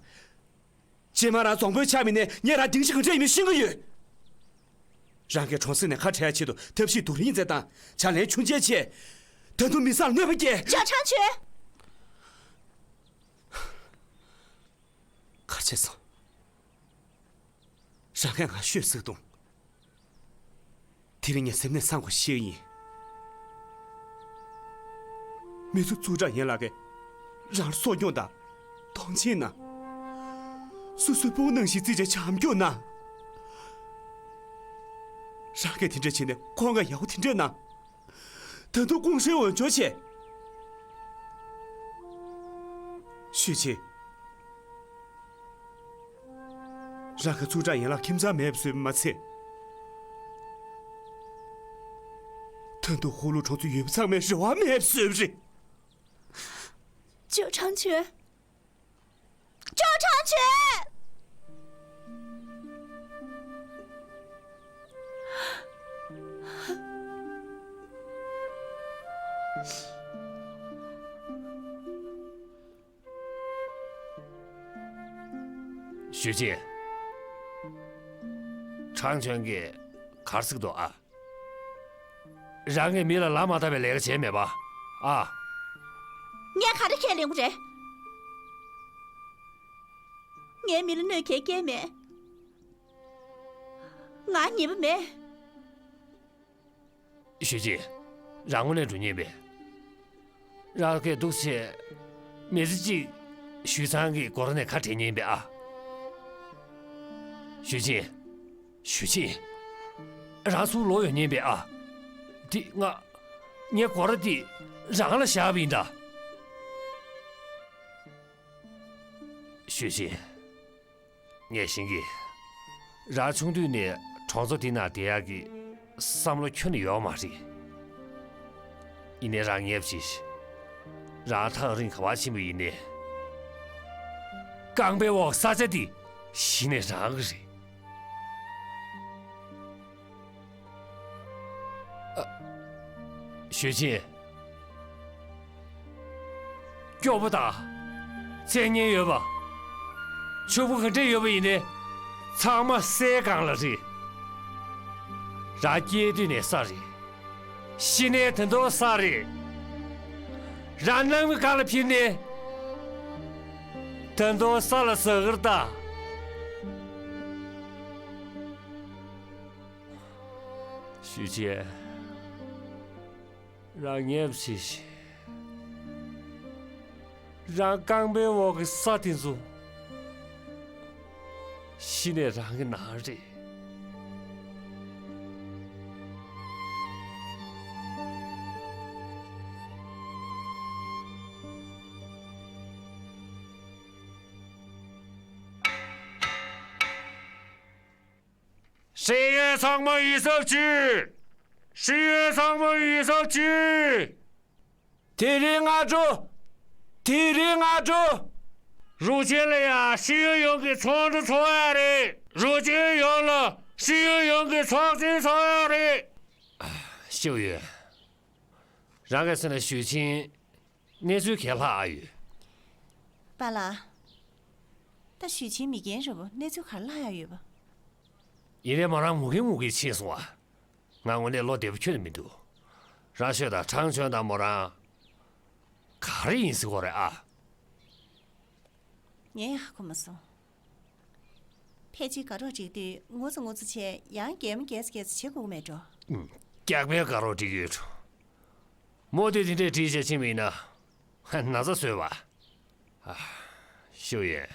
རྗེས་མ་རང་རྫོང་དཔོན་ཆགས་མི་ནས་ངས་རང་སྡིངས་ཆ་ག་འདྲ་ཡིན་མིན་ཤེས་ཀྱི་ཡོད། རང་གིས་གྲོང་གསེབ་ནས་ཁ་བྲལ་ཆེད་དུ་ཐབས་ཤེས་སྡུག་རུ་ཡིན་ཚད་དང་ཕྱག་ལེན་ཆུང་ཆེ་བྱས། ད་དུང་མི་ཚང་གནོད་པ་སྐྱེལ། ཅོ་ཁྲང་ཆོན། ག་རེ་བྱས་སོང་། རང་གིས་ང་ཤོད་ཟེར་དང་། དེ་རིང་ངས་སེམས་ནས་སངས་དགོས་ཤེས་ཡིན། མི་ཚོ་ཙུའུ་ཀྲང་ཡན་ལགས་ཀྱིས་རང་ལ་སྲོག་སྐྱོང་དང་། མཐོང་ཆེན་གནང་། སོ་སོའི་ཕྲུ་གུ་ནང་བཞིན་བརྩི་བྱས་བྱམས་སྐྱོང་གནང་། རང་གིས་དེ་འདྲ་བྱས་ནས་ཁོང་ལ་ཡག་པོ་དེ་འདྲ་གནང་། ད་དུང་ཀུང་ཧྲེ་འོས་སྦྱོར་བྱས། ཞུས་ཅིན། རང་གིས་ཙུའུ་ཀྲང་ཡན་ལགས་ཁྱིམ་ཚང་མེད་པ་བཟོས་པ་མ་ཚད། ད་དུང་ཧུ་ལུ་གྲོང་ཚོའི་ཡུལ་མི་ཚང་མའི་རེ་བ་མེད་པ་བཟོས་པ་རེད། ཅོ་ཁྲང་ཆོན། ཅོ་ཁྲང་ཆོན། ཞུས་ཅིན། ཁྲང་ཆོན་གྱིས་ག་རེ་ཟེར་གྱི་འདུག་ཨ། རང་གིས་མི་ལ་ལག་མ་བརྡབས་པའི་ལས་ཀ་བྱས་མེད་པ། ཨ། ངས་ག་རེ་ཁས་ལེན་དགོས་རེད། ངས་མི་ལ་གནོད་སྐྱེལ་མཁན་མེད། ང་ཉེས་པ་མེད། ཞུས་ཅིན། རང་དངོས་གནས་འགྲོ་མཁན་མེད། རང་གིས་འདུག་སེ་མི་ཚེ་གཅིག་ཞུས་ཚང་གི་སྒོ་ར་ནས་ཁ་བྲལ་མཁན་མེད་ཨ། ཞུས་ཅིན། ཞུས་ཅིན། རང་ཚུར་ལོག་ཡོང་མཁན་མེད་ཨ། འདི་ང་། ངའི་སྒོ་ར་འདི་རང་ལ་བཞག་པ་ཡིན་ད། ཞུས་ཅིན། ངས་ཤེས་ཀྱི། རང་ཆུང་དུས་ནས་གྲོང་ཚོ་འདི་ན་བསྡད་ཡག་གི་ བསམ་བློ་ཁྱོན་ནས་ཡོད་མ་རེད། ཡིན་ནའི་རང་ངེས་པ་བྱེད་ཤིག་རང་ཐག་རིང་ག་པར་ཕྱིན་པ་ཡིན་ནའི། རྐང་པའི་འོག་ས་ཆ་འདི་གཞི་ནས་རང་གི་རེད། ཨ། ཞུས་ཅིན། སྐྱོ་པོ་དང་། མཚན་སྙན་ཡོད་པ། ཕྱུག་པོ་ག་འདྲས་ཡོད་པ་ཡིན་ནའི། ཚང་མ་སའི་སྒང་ལ་རེད། རང་སྐྱེས་དུས་ནས་ས་རེད། ཤི་ནའི་ད་དུང་ས་རེད། རང་སྣང་མེད་སྒང་ལ་ཕྱིན་ནའི། ད་དུང་ས་ལ་ཟག་གི་རེད་ད། ཞུས་ཅིན། རང་ངེས་པ་བྱེད་ཤིག་རང་རྐང་པའི་འོག་གི་ས་དེ་ཚོ་གཞི་ནས་རང་གི་ནང་རེད། ཤེས་ཡོན་ཚང་མ་ཡིད་གཟབ་བྱོས། ཤེས་ཡོན་ཚང་མ་ཡིད་གཟབ་བྱོས། དེ་རིང་སྔ་དྲོ། དེ་རིང་སྔ་དྲོ། རུ་ཆེན་ལ་ཡང་ཤེས་ཡོན་ཡོངས་ཀྱི་ཚོགས་འདུ་ཚོགས་ཡག་རེད། རུ་ཆེན་ཡོངས་ལ་ཤེས་ཡོན་ཡོངས་ཀྱི་ཚོགས་ཆེན་ཚོགས་ཡག་རེད། ཤེས་ཡོན། རང་གི་སེམས་ལ་ཞུས་ཅིན། གནས་ཚུལ་ག་རེ་ལྷག་ཡོད། པཱ་ལགས། ད་ཞུས་ཅིན་མི་རྒན་རེད་པ། གནས་ཚུལ་ག་རེ་ལྷག་ཡག་ཡོད་པ། ཡིན་ནའི་མོ་རང་ངུ་གིན་ངུ་གིན་ཕྱིན་སོང་བ། ང་དངོས་གནས་བློ་བདེ་པོ་ཁྱོན་ནས་མི་འདུག་རང་ཤོད་དང་། ཁྲང་ཆོན་དང་མོ་རང་ག་རེ་ཡིན་ཟེར་གོ་རེད་ཨ། ངས་ཧ་གོ་མ་སོང་། ཕལ་ཆེར་དགའ་རོགས་སྒྲིག་དུས་ངོ་ཚ་ངོ་ཚ་བྱས། ཡང་གད་མོ་བགད་ཚ་བགད་ཚ་བྱེད་དགོས་ཀྱི་མེད་འགྲོ། སྐྱག་པའི་དགའ་རོགས་སྒྲིག་ཡོད་འགྲོ། མོ་དེ་དེ་འདྲས་བྲིས་བྱས་ཕྱིན་པ་ཡིན་ན། ན་ཚ་བཟོས་པ། ཨ། ཤེས་ཡོན།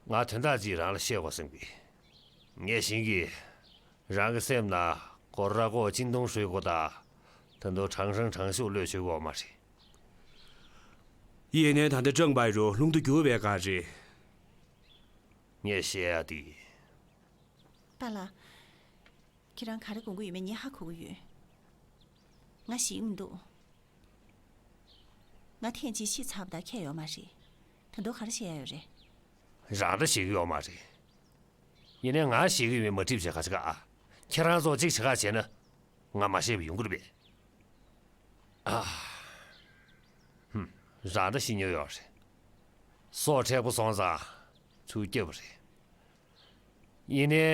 ང་དོན་དག་ཅིག་རང་ལ་བཤད་དགོས་བསམ་གི། ངས་ཤེས་ཀྱི། རང་གི་སེམས་ནང་གོ་ར་གོ་ཅིན་ཏུང་ཧྲུའེ་སྐོར་དང་། ད་དུང་ཁྲང་ཧྲང་ཁྲང་ཞུ་བློས་བཅོལ་གྱི་ཡོད་མ་རེད། ཡིན་ནའི་ད་ལྟ་ཀྲང་པའེ་རུ་ལྷུང་དུ་གྱུར་བའི་སྒང་རེད། ངས་བཤད་ཡག་དེ། པཱ་ལགས། ཁྱེད་རང་ག་རེ་དགོངས་ཀྱི་ཡོད་མེད་ངས་ཧ་གོ་གི་ཡོད། ང་ཞེད་ཀྱི་མི་འདུག་ང་ཐེངས་གཅིག་ཤི་ཚར་བ་དང་ཁྱད་ཡོད་མ་རེད། ད་དུང་ག་རེ་བཤད་ཡག་ཡོད་རེད། རང་ད་ཞེད་ཀྱི་ཡོད་མ་རེད། ཡིན་ནའི་ང་ཞེད་ཀྱི་ཡོད་མེད་མ་དྲིས་བྱས་ག་བྱེད་ག་ཨ། ཁྱེད་རང་ཚོ་གཅིག་བྱེད་ག་བྱས་ན། ང་མ་ཤེས་པ་ཡོང་གི་རེད་པས། ཨ། ཧུམ། རང་ད་ཤི་མྱོང་ཡོད་རེད། སྲོག་མཁྲེགས་པོ་སོང་ཙང་ཚུར་སྐྱབས་པ་རེད། ཡིན་ནའི།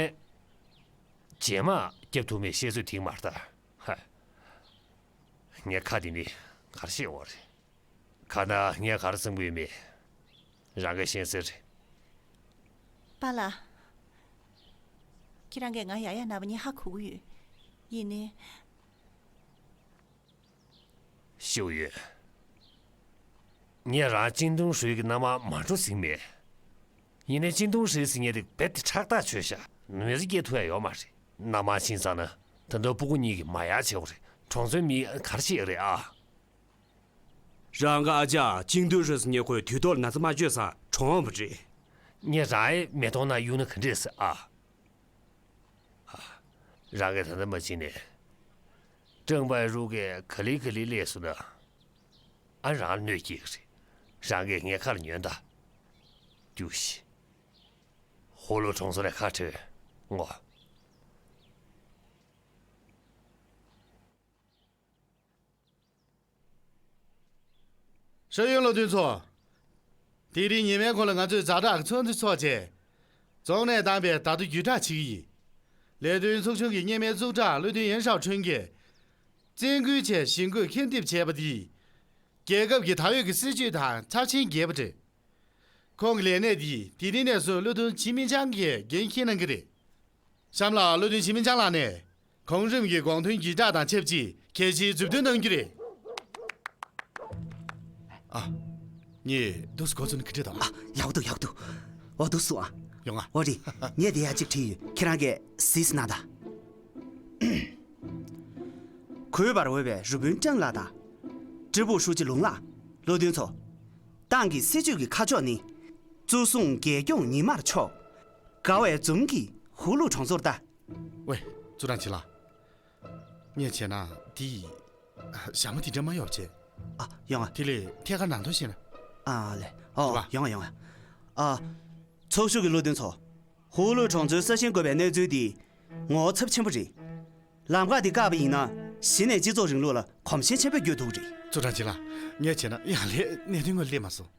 རྗེས་མ་སྐྱབས་ཐུབ་མེད་བཤད་ཚོད་དེ་མ་རེད་ད། ཧ། ངས་ཁ་དེ་ནི་ག་རེ་བཤད་འོ་རེད། གང་ལྟར་ངས་ག་རེ་བསམ་གྱི་ཡོད་མེད། རང་གིས་ཤེས་གསལ་རེད། པཱ་ལགས། ཁྱེད་རང་གིས་ང་ཡག་ཡག་གནང་བ་ངས་ཧ་གོ་གི་ཡོད། ཡིན་ནའི། ཤེས་ཡོན། ངས་རང་ཅིན་ཏུང་ཧྲུའེ་གི་མནའ་མར་མ་འགྲོ་ཟེར་གྱི་མེད། ཡིན་ནའི་ཅིན་ཏུང་ཧྲུའེ་ཟེར་མཁན་དེ་རྦད་དེ་ཁྲག་ཐག་ཆོད་ཤག་མི་ཚེ་སྐྱེལ་ཐུབ་ཡག་ཡོད་མ་རེད། མནའ་མར་ཕྱིན་ཚར་ན་ད་དུང་སྤུ་གུ་གཉིས་ཀྱིས་མ་ཡག་བྱེད་དགོས་རེད། གྲོང་ཚོའི་མིས་ག་རེ་བཤད་ཡག་རེད་ཨ། རང་གི་ཨ་ཅག་ཅིན་ཏུང་ཧྲུའེ་ཟེར་མཁན་ཁོས་དུས་ཐོག་ལ་ན་ཚ་མ་བཅོས་ཙང་གྲོངས་པ་རེད། ངས་རང་ཨའི་མེ་ཏོག་ནང་གཡུགས་ན་ག་འདྲས་ཟེར་ཨ། ཨ། རང་གིས་ད་ལྟ་མ་ཕྱིན་ནས། ཀྲང་པའེ་རུ་གིས་ག་ལེ་ག་ལེ་སླེབས་སོང་ན། ཨ། རང་ལ་གནོད་སྐྱེལ་གྱི་རེད། རང་གིས་ངའི་ཁ་ལ་ཉོན་དང་། རྒྱུགས་ཤིག་ཧོ་ལོ་གྲོང་ཚོ་ནས་ཁ་བྲལ་བས་ངོ་། ཧྲེ་ཡོན་བློ་མཐུན་ཚོ། དེ་རིང་ཉི་མའི་གུང་ལ་ང་ཚོས་ཛ་དྲག་གི་ཚོགས་འདུ་འཚོགས་བྱས། རྫོང་ནས་བཏང་པའི་བརྡ་ཐོ་བརྒྱུད་བསྒྲགས་བྱེད་ཀྱི་ཡིན། ལས་དོན་ཚོགས་ཆུང་གི་སྔོན་མའི་ཙུའུ་ཀྲང་བློ་མཐུན་ཡན་ཧྲའོ་ཁྲུན་གྱིས། བཙན་སྐུལ་བྱས་ཞི་རྒོལ་ཁྱབ་གདལ་བྱས་པ་འདིས། རྒྱལ་ཁབ་ཀྱི་ད་ཡོད་ཀྱི་སྲིད་བྱུས་དང་ཚབས་ཆེན་འགལ་བ་རེད། ཁོང་གི་ལས་གནས་འདིས་དེ་རིང་ནས་བཟུང་བློ་མཐུན་ཆི་མིན་ཅང་གིས་འགན་འཁྱེར་གནང་གི་རེད། གཤམ་ལ་བློ་མཐུན་ཆི་མིན་ཅང་ལགས་ནས། གོང་རིམ་གྱི་དགོངས་དོན་བརྒྱུད་བསྒྲགས་དང་ཆབས་ཅིག་གལ་ཆེའི་མཛུབ་སྟོན་གནང་རྒྱུ་རེད། ཨ། ངས་འདུག་སེ་འགོ་བཙུགས་ན་ག་འདྲ་འདུག་ཨ། ཡག་འདུག་ཡག་འདུག་འོ་འདུག་སེ་ཨ། ཡོང་ཨ། འོ་རེད། ངས་དེ་ཡ་གཅིག་བྲིས་ཡོད། ཁྱེད་རང་གིས་གཟིགས་གནང་དང་། གུས་པར་འོས་པའི་རུ་དཔོན་ཀྲང་ལགས་དང་། ཀྲི་པུའུ་ཧྲུའུ་ཅི་ལུང་ལགས། བློ་མཐུན་ཚོ། ཏང་གི་སྲིད་བྱུས་ཀྱི་ཁ་ཕྱོགས་ནི། གཙོ་བཟུང་རྒྱལ་སྐྱོང་ཉི་མར་ཕྱོགས། དགའ་བའི་འཛུམ་གྱིས་ཧུ་ལུ་གྲོང་ཚོར་ལྟ། ཝེ། ཙུའུ་ཀྲང་ཆི་ལགས། ངས་བྱས་ན་དེ་ཡི་ཞྭ་མོ་དེ་འདྲ་མ་གཡོགས་བྱས། ཨ། ཡོང་ཨ། དེ་ལས་ཐད་ཀར་ནང་དོན་བཤད་ན། ཨ་ལེ། ཨོ། རེད་པ། ཡོང་ཨ། ཡོང་ཨ། ཨ། ཚོགས་ཞུགས་ཀྱི་བློ་མཐུན་ཚོ། ཧུའུ་ལུའུ་གྲོང་ཚོའི་ས་ཞིང་བཀོད་པའི་གནས་ཚུལ་འདི་ངོ་བོ་ཚབས་ཆེན་པོ་རེད། ལམ་ཁ་འདི་བཀག་པ་ཡིན་ན་གཞི་ནས་སྤྱི་ཚོགས་རིང་ལུགས་ལ་གོམས་གཤིས་ཆེན་པོ་འགྱུར་ཐུབ་ཀྱི་རེད། ཙུའུ་ཀྲང་ཆི་ལགས། ངས་བྱས་ན་ཡང་ལས་གནད་དོན་ངོས་སླེབས་མ་སོང་།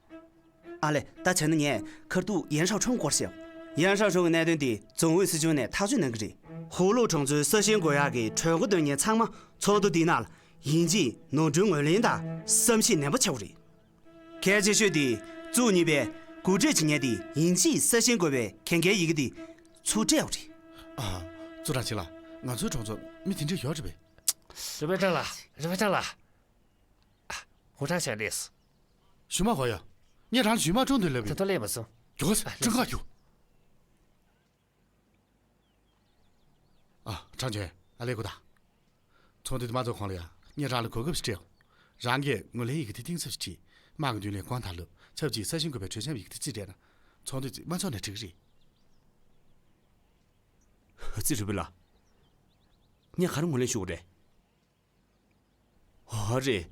ཨ་ལེ། ད་བྱས་ན་ངས་ཁ་ཐུག་ཡན་ཧྲའོ་ཁྲུང་སྐོར་བཤད། ཡན་ཧྲའོ་ཁྲུང་གི་གནད་དོན་དེ་རྫོང་ཨུད་སྲིད་གཞུང་ནས་ཐག་གཅོད་གནང་གི་རེད། ཧུའུ་ལུའུ་གྲོང་ཚོའི་ས་ཞིང་བགོ་ཡག་གི་གྲོས་འགོ་འདོན་མཁན་ཚང་མ་ཚོགས་འདུ་འདིའི་ནང་ལ་ཡིན་གཅིག་ནོར་འཁྲུལ་ངོས་ལེན་དང་བསམ་གཞིག་ནན་པོ་བྱེད་དགོས་རེད། གལ་ཆེ་ཤོས་དེ་ཙུའུ་གཉིས་པས་འགོ་ཁྲིད་བྱེད་མཁན་དེ་ཡིན་གཅིག་ས་ཞིང་བགོ་བའི་གན་རྒྱའི་ཡི་གེ་དེ་ཚུར་སྤྲད་དགོས་རེད། ཨ། ཙུའུ་ཀྲང་ཆི་ལགས། ང་ཚོའི་གྲོང་ཚོར་མི་དེ་འདྲ་ཡོད་རེད་པས། རུས་པེ་ཀྲང་ལགས། རུས་པེ་ཀྲང་ལགས། ཨ། ཧུའུ་ཁྲང་ཞང་ལགས། ཞུ་མ་གོ་ཡ། ངས་རང་ལ་ཞུ་མ་ཀྲོང་དུ་སླེབས་ད་ཡོད། དུང་སླེབས་མ་སོང་། མགྱོགས་ཨ། ཀྲང་ཁ་རྒྱུག་ཨ། ཁྲང་ཆོན། ཨ་ལས་གོ་ད། ཚོགས་འདུ་དེ་མ་ཚོགས་གོང་ལ་ཡ། ངས་རང་ལ་གོ་སྐབས་ཤིག་སྤྲད་ཡོང་། རང་གིས་ངོས་ལེན་ཡི་གེ་དེ་གཏིང་ཟབ་ཞིག་བྲིས། དམངས་ཀྱི་མདུན་ལས་དགོངས་དག་ལབ། ཆབས་ཅིག་ས་ཞིང་བཀོད་པའི་གྲོས་འཆམ་ཡི་གེ་དེ་རྩིས་སྤྲད་ན། ཚོགས་འདུ་དེ་མ་ཚོགས་ན་འགྲིག་གི་རེད། ཨ་ཙི། རུས་པེ་ལགས། ངས་ག་རེ་ངོས་ལེན་ཞུ་དགོས་རེད། ཨོ་རེད།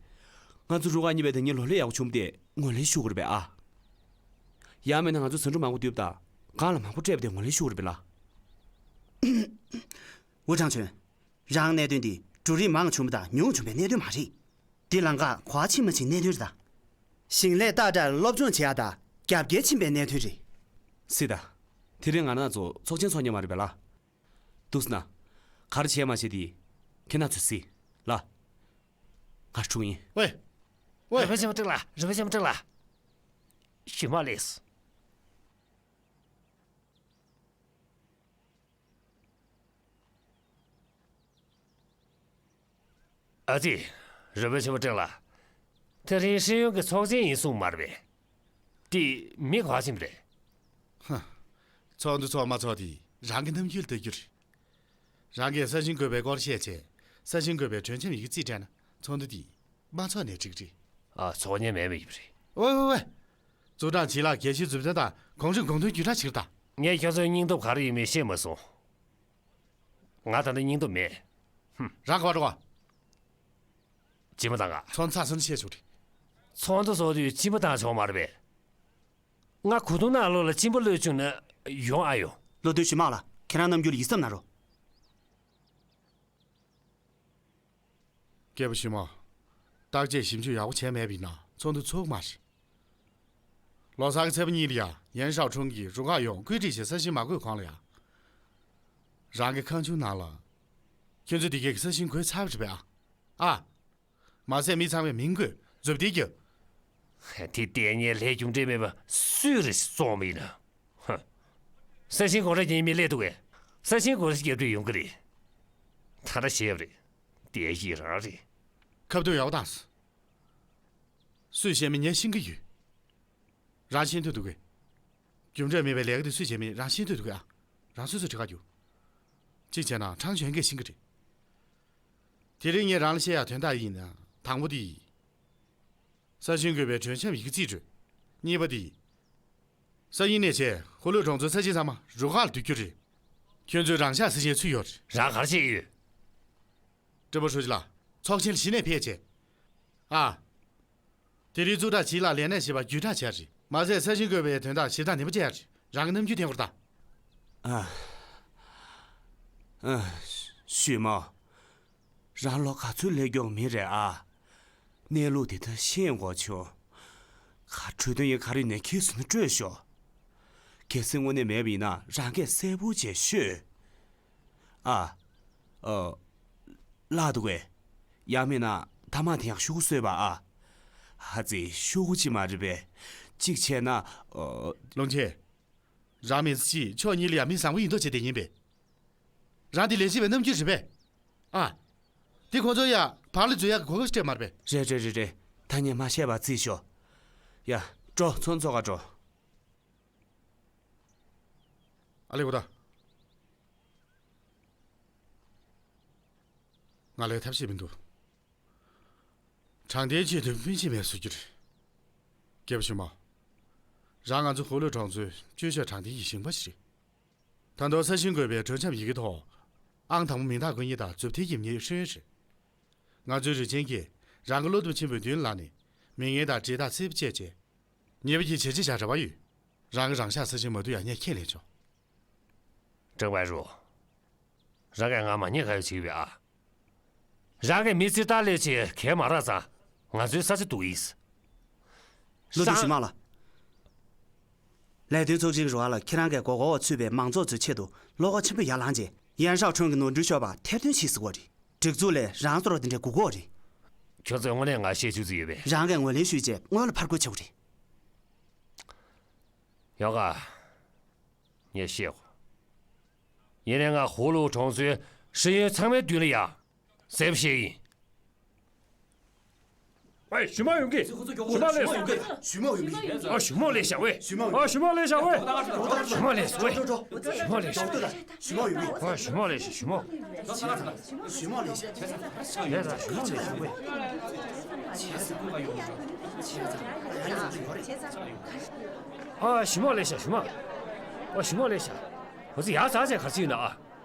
ང་ཚོ་རུ་ཁག་གཉིས་པའི་དེ་ཉིད་ལོ་ལེགས་ཡག་པོ་བྱུང་བ་དེ་ངོས་ལེན་ཞུ་དགོས་རེད་པས་ཨ། ཡང་མིན་ན་ང་ཚོ་ཟ་འབྲུ་མང་པོ་བསྡུས་པ་དང་གང་ལ་མང་པོ་སྤྲད་པ་དེ་ངོས་ལེན་ཞུ་དགོས་རེད་པས་ལགས། ཝུ་ཁྲང་ཆོན། རང་གནད་དོན་འདི་འབྲུ་རིགས་མང་བྱུང་བ་དང་ཉུང་བྱུང་བའི་གནད་དོན་མ་རེད། འདི་ལམ་ཁ་གོ་བ་ཕྱིན་མ་ཕྱིན་གནད་དོན་རེད་ད། ཞིང་ལས་སྟག་སྒྲ་སློབ་སྦྱོང་བྱེད་ཡག་དང་རྒྱབ་འགལ་ཕྱིན་པའི་གནད་དོན་རེད། སྲིད་ད། དེ་རིང་ང་རང་ཚོ་ཚོགས་ཆེན་ཚོགས་མཁན་མ་རེད་པས་ལགས། འདུག་སེ་ན། ག་རེ་བྱས་མ་བྱས་དེ། ཁྱེད་རང་ཚོས་གཟིགས། ལགས། ང་འཁྲུངས་ཡིན། ཝེ། ཝེ། རུས་པ་ཆེན་པོ་ཀྲང་ལགས། རུས་པ་ཆེན་པོ་ཀྲང་ལགས། ཞུས་མ་ལགས། ཨ་ཙི། རུས་པ་ཆེན་པོ་ཀྲང་ལགས། དེ་རིང་ཧྲིན་ཡོན་གྱི་ཚོགས་ཆེན་ཡིན་གསུངས་མ་རེད་པས། དེ་མི་ག་ཕྱིན་པ་རེད། ཧ། ཚོགས་འདུ་ཚོགས་མ་ཚོགས་དེ་རང་གི་རྣམ་འགྱུར་ལྟ་རྒྱུ་རེད། རང་གིས་ས་ཞིང་བཀོད་པའི་སྐོར་བཤད་བྱས། ས་ཞིང་བཀོད་པའི་གྲོས་འཆམ་ཡི་གེ་རྩིས་སྤྲད་ན་ཚོགས་འདུ་དེ་མ་ཚོགས་ནའི་འགྲིག་རེད། ཨ། ཚོགས་མཁན་མེད་མི་ཡིན་པ་རེད། ཝེ་ཝེ་ཝེ། ཙུའུ་ཀྲང་ཆི་ལགས་དགེ་བཤེས་མཛུབ་སྟོན་དང་གོང་ཞུས་དགོངས་དོན་བརྒྱུད་བསྒྲགས་བྱེད་ཀྱི་རེད་ད། ངས་ཁྱོད་ཚོའི་སྙིང་སྟོབས་ག་རེ་ཡིན་མིན་ཤེས་མ་སོང་། ང་ད་ལྟ་སྙིང་སྟོབས་མེད། ཧུམ། རང་ག་པར་འགྲོ་བ། སྤྱི་མོ་བཏང་ག་ཚོགས་འདུ་ཚར་སོང་ན་བཤད་ཆོག་རེད། ཚོགས་འདུ་ཚོགས་དུས་སྤྱི་མོ་བཏང་ཆོག་མ་རེད་པས། ང་གོས་ཐུང་ནང་ལོགས་ལ་གཅིན་པ་གློད་བཅུག་ན་ཡོང་ཨ་ཡོང་། བློ་མཐུན་ཞུས་མ་ལགས། ཁྱེད་རང་རྣམ་འགྱུར་ཡིད་བསམ་གནང་རོགས། སྐྱེས་བུ་ཞི་མོ། བརྟག་དཔྱད་ཞིབ་འཇུག་ཡག་པོ་བྱས་མེད་པ་ཡིན་ན་ཚོགས་འདུ་ཚུགས་མ་རེད། ལོ་གསར་གྱི་ཚེས་པ་གཉིས་ལ་ཡ་ཡན་ཧྲའོ་ཁྲུང་གིས་རུ་ཁག་ཡོངས་བཀོད་སྒྲིག་བྱས་ས་ཞིང་མ་བགོས་གོང་ལ་ཡ། རང་གི་ཁང་ཆུང་ནང་ལ། ཁྱོད་ཚོས་འདི་གའི་ས་ཞིང་བགོས་ཚར་བ་རེད་པས་ཨ། ཨ། མ་ཟད་མི་ཚང་མས་མིང་བཀོད་མཛུབ་ཐེལ་རྒྱབ། དེ་ལྟས་ངན་ལས་རྒྱུ་འབྲས་མེད་པ་སུས་རེད་བཙོང་བ་ཡིན་ན། ཧ། ས་ཞིང་དགོང་ར་རྒྱག་མཁན་མི་སླེབས་འདུག་གས། ས་ཞིང་དགོང་ར་རྒྱབ་དུས་ཡོང་གི་རེད། ད་ར་བཤད་པ་རེད། དེ་ཡི་རང་རེད། ཁ་བཏུད་ཡག་པོ་བཏང་སོང་། སུས་བཤད་མིན་ངས་ཤེས་ཀྱི་ཡོད། རང་ཤེས་འདོད་འདུག་གས། རྒྱུ་འབྲས་མེད་པའི་ལས་ཀ་དེ་སུས་བྱས་མིན་རང་ཤེས་འདོད་འདུག་གས་ཨ། རང་སོ་སོས་གྲོས་ཁ་རྒྱུགས། གཅིག་བྱས་ན་ཁྲང་ཞོན་གྱིས་ཤེས་ཀྱི་རེད། དེ་རིང་ངས་རང་ལ་བཤད་ཡག་དོན་དག་ཡིན་ན་དང་པོ་དེ། ས་ཞིང་བཀོད་པའི་གྲོས་འཆམ་ཡི་གེ་རྩིས་སྤྲོད། གཉིས་པ་དེ། སང་ཉིན་ནས་བྱས་ཧུའུ་ལུའུ་གྲོང་ཚོའི་ས་ཞིང་ཚང་མ་རུ་ཁག་ལ་བསྡུ་རྒྱུ་རེད། ཁྱོད་ཚོས་རང་ཤག་ས་ཞིང་ཚུད་ཡོད་རེད། རང་ག་རེ་བྱས་ཡོད། ཀྲི་པུའུ་ཧྲུའུ་ཅི་ལགས། ཚོགས་ཆེན་ལ་གཞི་ནས་ཕེབས་བྱས། ཨ། དེ་རིང་ཙུའུ་ཀྲང་ཆི་ལགས་ལས་གནས་བཞེས་པ་བརྒྱུད་བསྒྲགས་བྱས་རེད། མ་ཟད་ས་ཞིང་བཀོད་པའི་དོན་དག་ཞིབ་ཕྲ་ནན་པོ་བྱས་རེད། རང་གི་རྣམ་འགྱུར་བསྟན་དགོས་རེད་ད། ཨ། ཨ། ཞུས་མོ། རང་ལོ་ག་ཚོད་སླེབས་མྱོང་མིན་རེད་ཨ། གནས་ལུགས་དེ་ད་ཤེས་དགོས་བྱུང་། ག་གྲོས་དོན་ཡིན་ག་རེ་ཡིན་ནའི་ཁྱེད་ཚོ་ནས་སྤྲོད་ཤོག་གལ་སྲིད་དངོས་གནས་མེད་པ་ཡིན་ན་རང་གིས་གསལ་པོ་བྱས་ཤོད། ཨ། ཨ། བརླག་འདུག་གས། ཡང་མིན་ན་ཐ་མག་དེ་ཡང་ཤོག་གུ་བཟོས་པ་ཨ། ཨ་ཙི་ཤོག་གུ་གཅིག་མ་རེད་པས། གཅིག་བྱས་ན། ཨ། ལོངས་སྤྱོད། རང་མི་ཚེ་གཅིག་ཕྱོགས་གཉིས་ལ་ཡང་མི་བཟང་པོ་ཡིན་མདོག་བྱས་བསྡད་ཡིན་པས། རང་འདི་ལས་བྱེད་པའི་རྣམ་འགྱུར་རེད་པས། ཨ། འདི་ཁོང་ཚོ་ཡ་བར་ལ་འཛུལ་ཡག་གི་གོ་སྐབས་སྤྲད་མ་རེད་པས། རེད་རེད་རེད་རེད། ད་ངས་མ་བཤད་པ་རྩིས་ཤོག་ཡ། འགྲོ་ཚོགས་འདུ་ཚོགས་ག་འགྲོ། ཨ་ལེ་གོ་ད། ང་ལས་ཐབས་ཤེས་མི་འདུག་དྲང་བདེན་ཆེད་དུ་སྤུན་མཆེད་མེད་བཟོ་རྒྱུ་རེད། སྐྱེས་བུ་ཞུ་མ། རང་ང་ཚོ་ཧོ་ལོས་གྲོང་ཚོའི་སྤྱོད་ཤོག་དྲང་བདེན་གྱི་ཞིང་པ་ཞིག་རེད། ད་དུང་ས་ཞིང་བཀོད་པའི་གྲོས་འཆམ་ཡི་གེ་ཐོག་ཨང་དང་པོ་མིང་རྟགས་བཀོད་མཁན་དང་མཛུབ་ཐེལ་འཁྱེར་མཁན་ཤེས་ཡོན་རེད། ང་ཚོའི་རུ་ཆེན་གྱིས་རང་གི་བློ་སྟོབས་ཆེན་པོའི་མདུན་ལ་ནས་མི་ངན་དང་འབྲེལ་ཐག་ཚིག་པ་བཅད་རྗེས། ཉེས་པ་གྱི་བྱས་རྗེས་བཞག་རེ་བ་ཡོད། རང་གི་རང་ཤག་ས་ཆ་མ་བསྡུ་ཡག་ཉེས་ཁས་ལེན་ཆོག་ཀྲང་པའེ་རུ། རང་གིས་ང་མ་ཉེས་ཁ་ཡོད་བྱེད་ཀྱི་ཡོད་ཨ། རང་གིས་མི་ཚེ་ལྟ་ལས་ཆེ་གལ་མ་རག་ཙང་ང་ཚོའི་ས་ཆ་བསྡུ་ཡིས། བློ་མཐུན་ཞུས་མང་ལགས། ལས་དོན་ཚོགས་ཆེན་གྱི་རུ་ཁག་ལ་ཁྱེད་རང་གིས་མགོ་སྐོར་བ་ཚུད་པའི་མང་ཚོགས་ཚོའི་ཆེད་དུ་བློ་ཁོག་ཆེན་པོ་ཡར་ལངས་རྗེས། ཡན་ཧྲའོ་ཁྲུན་གྱི་ནོར་འཁྲུལ་ཤོར་བ་ཐེར་འདོན་བྱེད་ཟེར་གོ་རེད། སྒྲིག་འཛུགས་ལས་རང་སོར་དེ་འདྲའི་སྒུག་གོ་རེད། ཁྱོད་ཚོས་དངོས་གནས་ང་བཤད་ཆུ་ཚོད་ཡོད་པས། རང་གིས་ངོས་ལེན་ཞུས་རྗེས་སྔོན་ལ་ཕར་རྒོལ་བྱེད་དགོས་རེད། ཡོང་ག་ངས་བཤད་གོ། ཡིན་ནའི་ང་ཧུ་ལུ་གྲོང་ཚོའི་ཧྲི་ཡོན་ཚང་མའི་མདུན་ལ་ཡ། གསལ་པོ་བཤད་ཡིན། ཨེ་ཞུ་མ་ཡོང་གི། ཞུ་མ་ལས་སོང་གི། ཞུ་མ་ཡོང་གི། ཨ་ཞུ་མ་ལས་བཞག་ཝེ། ཞུ་མ་ཨ་ཞུ་མ་ལས་བཞག་ཝེ། ཞུ་མ་ལས་སོང་ཝེ། ཞུ་མ་ལས་སོང་། ཞུ་མ་ལས་བཞག་ཞུ་མ། ཞུ་མ་ལས་བཞག་ཞུ་མ། ཞུ་མ་ལས་བཞག་ཞུ་མ་ལས་སོང་ཝེ། ཨ་ཞུ་མ་ལས་བཞག་ཞུ་མ། ཨ་ཞུ་མ་ལས་བཞག་འོ་ཙི་ཡ་ཙག་ཙེ་ག་ཚོད་ཡིན་ན་ཨ།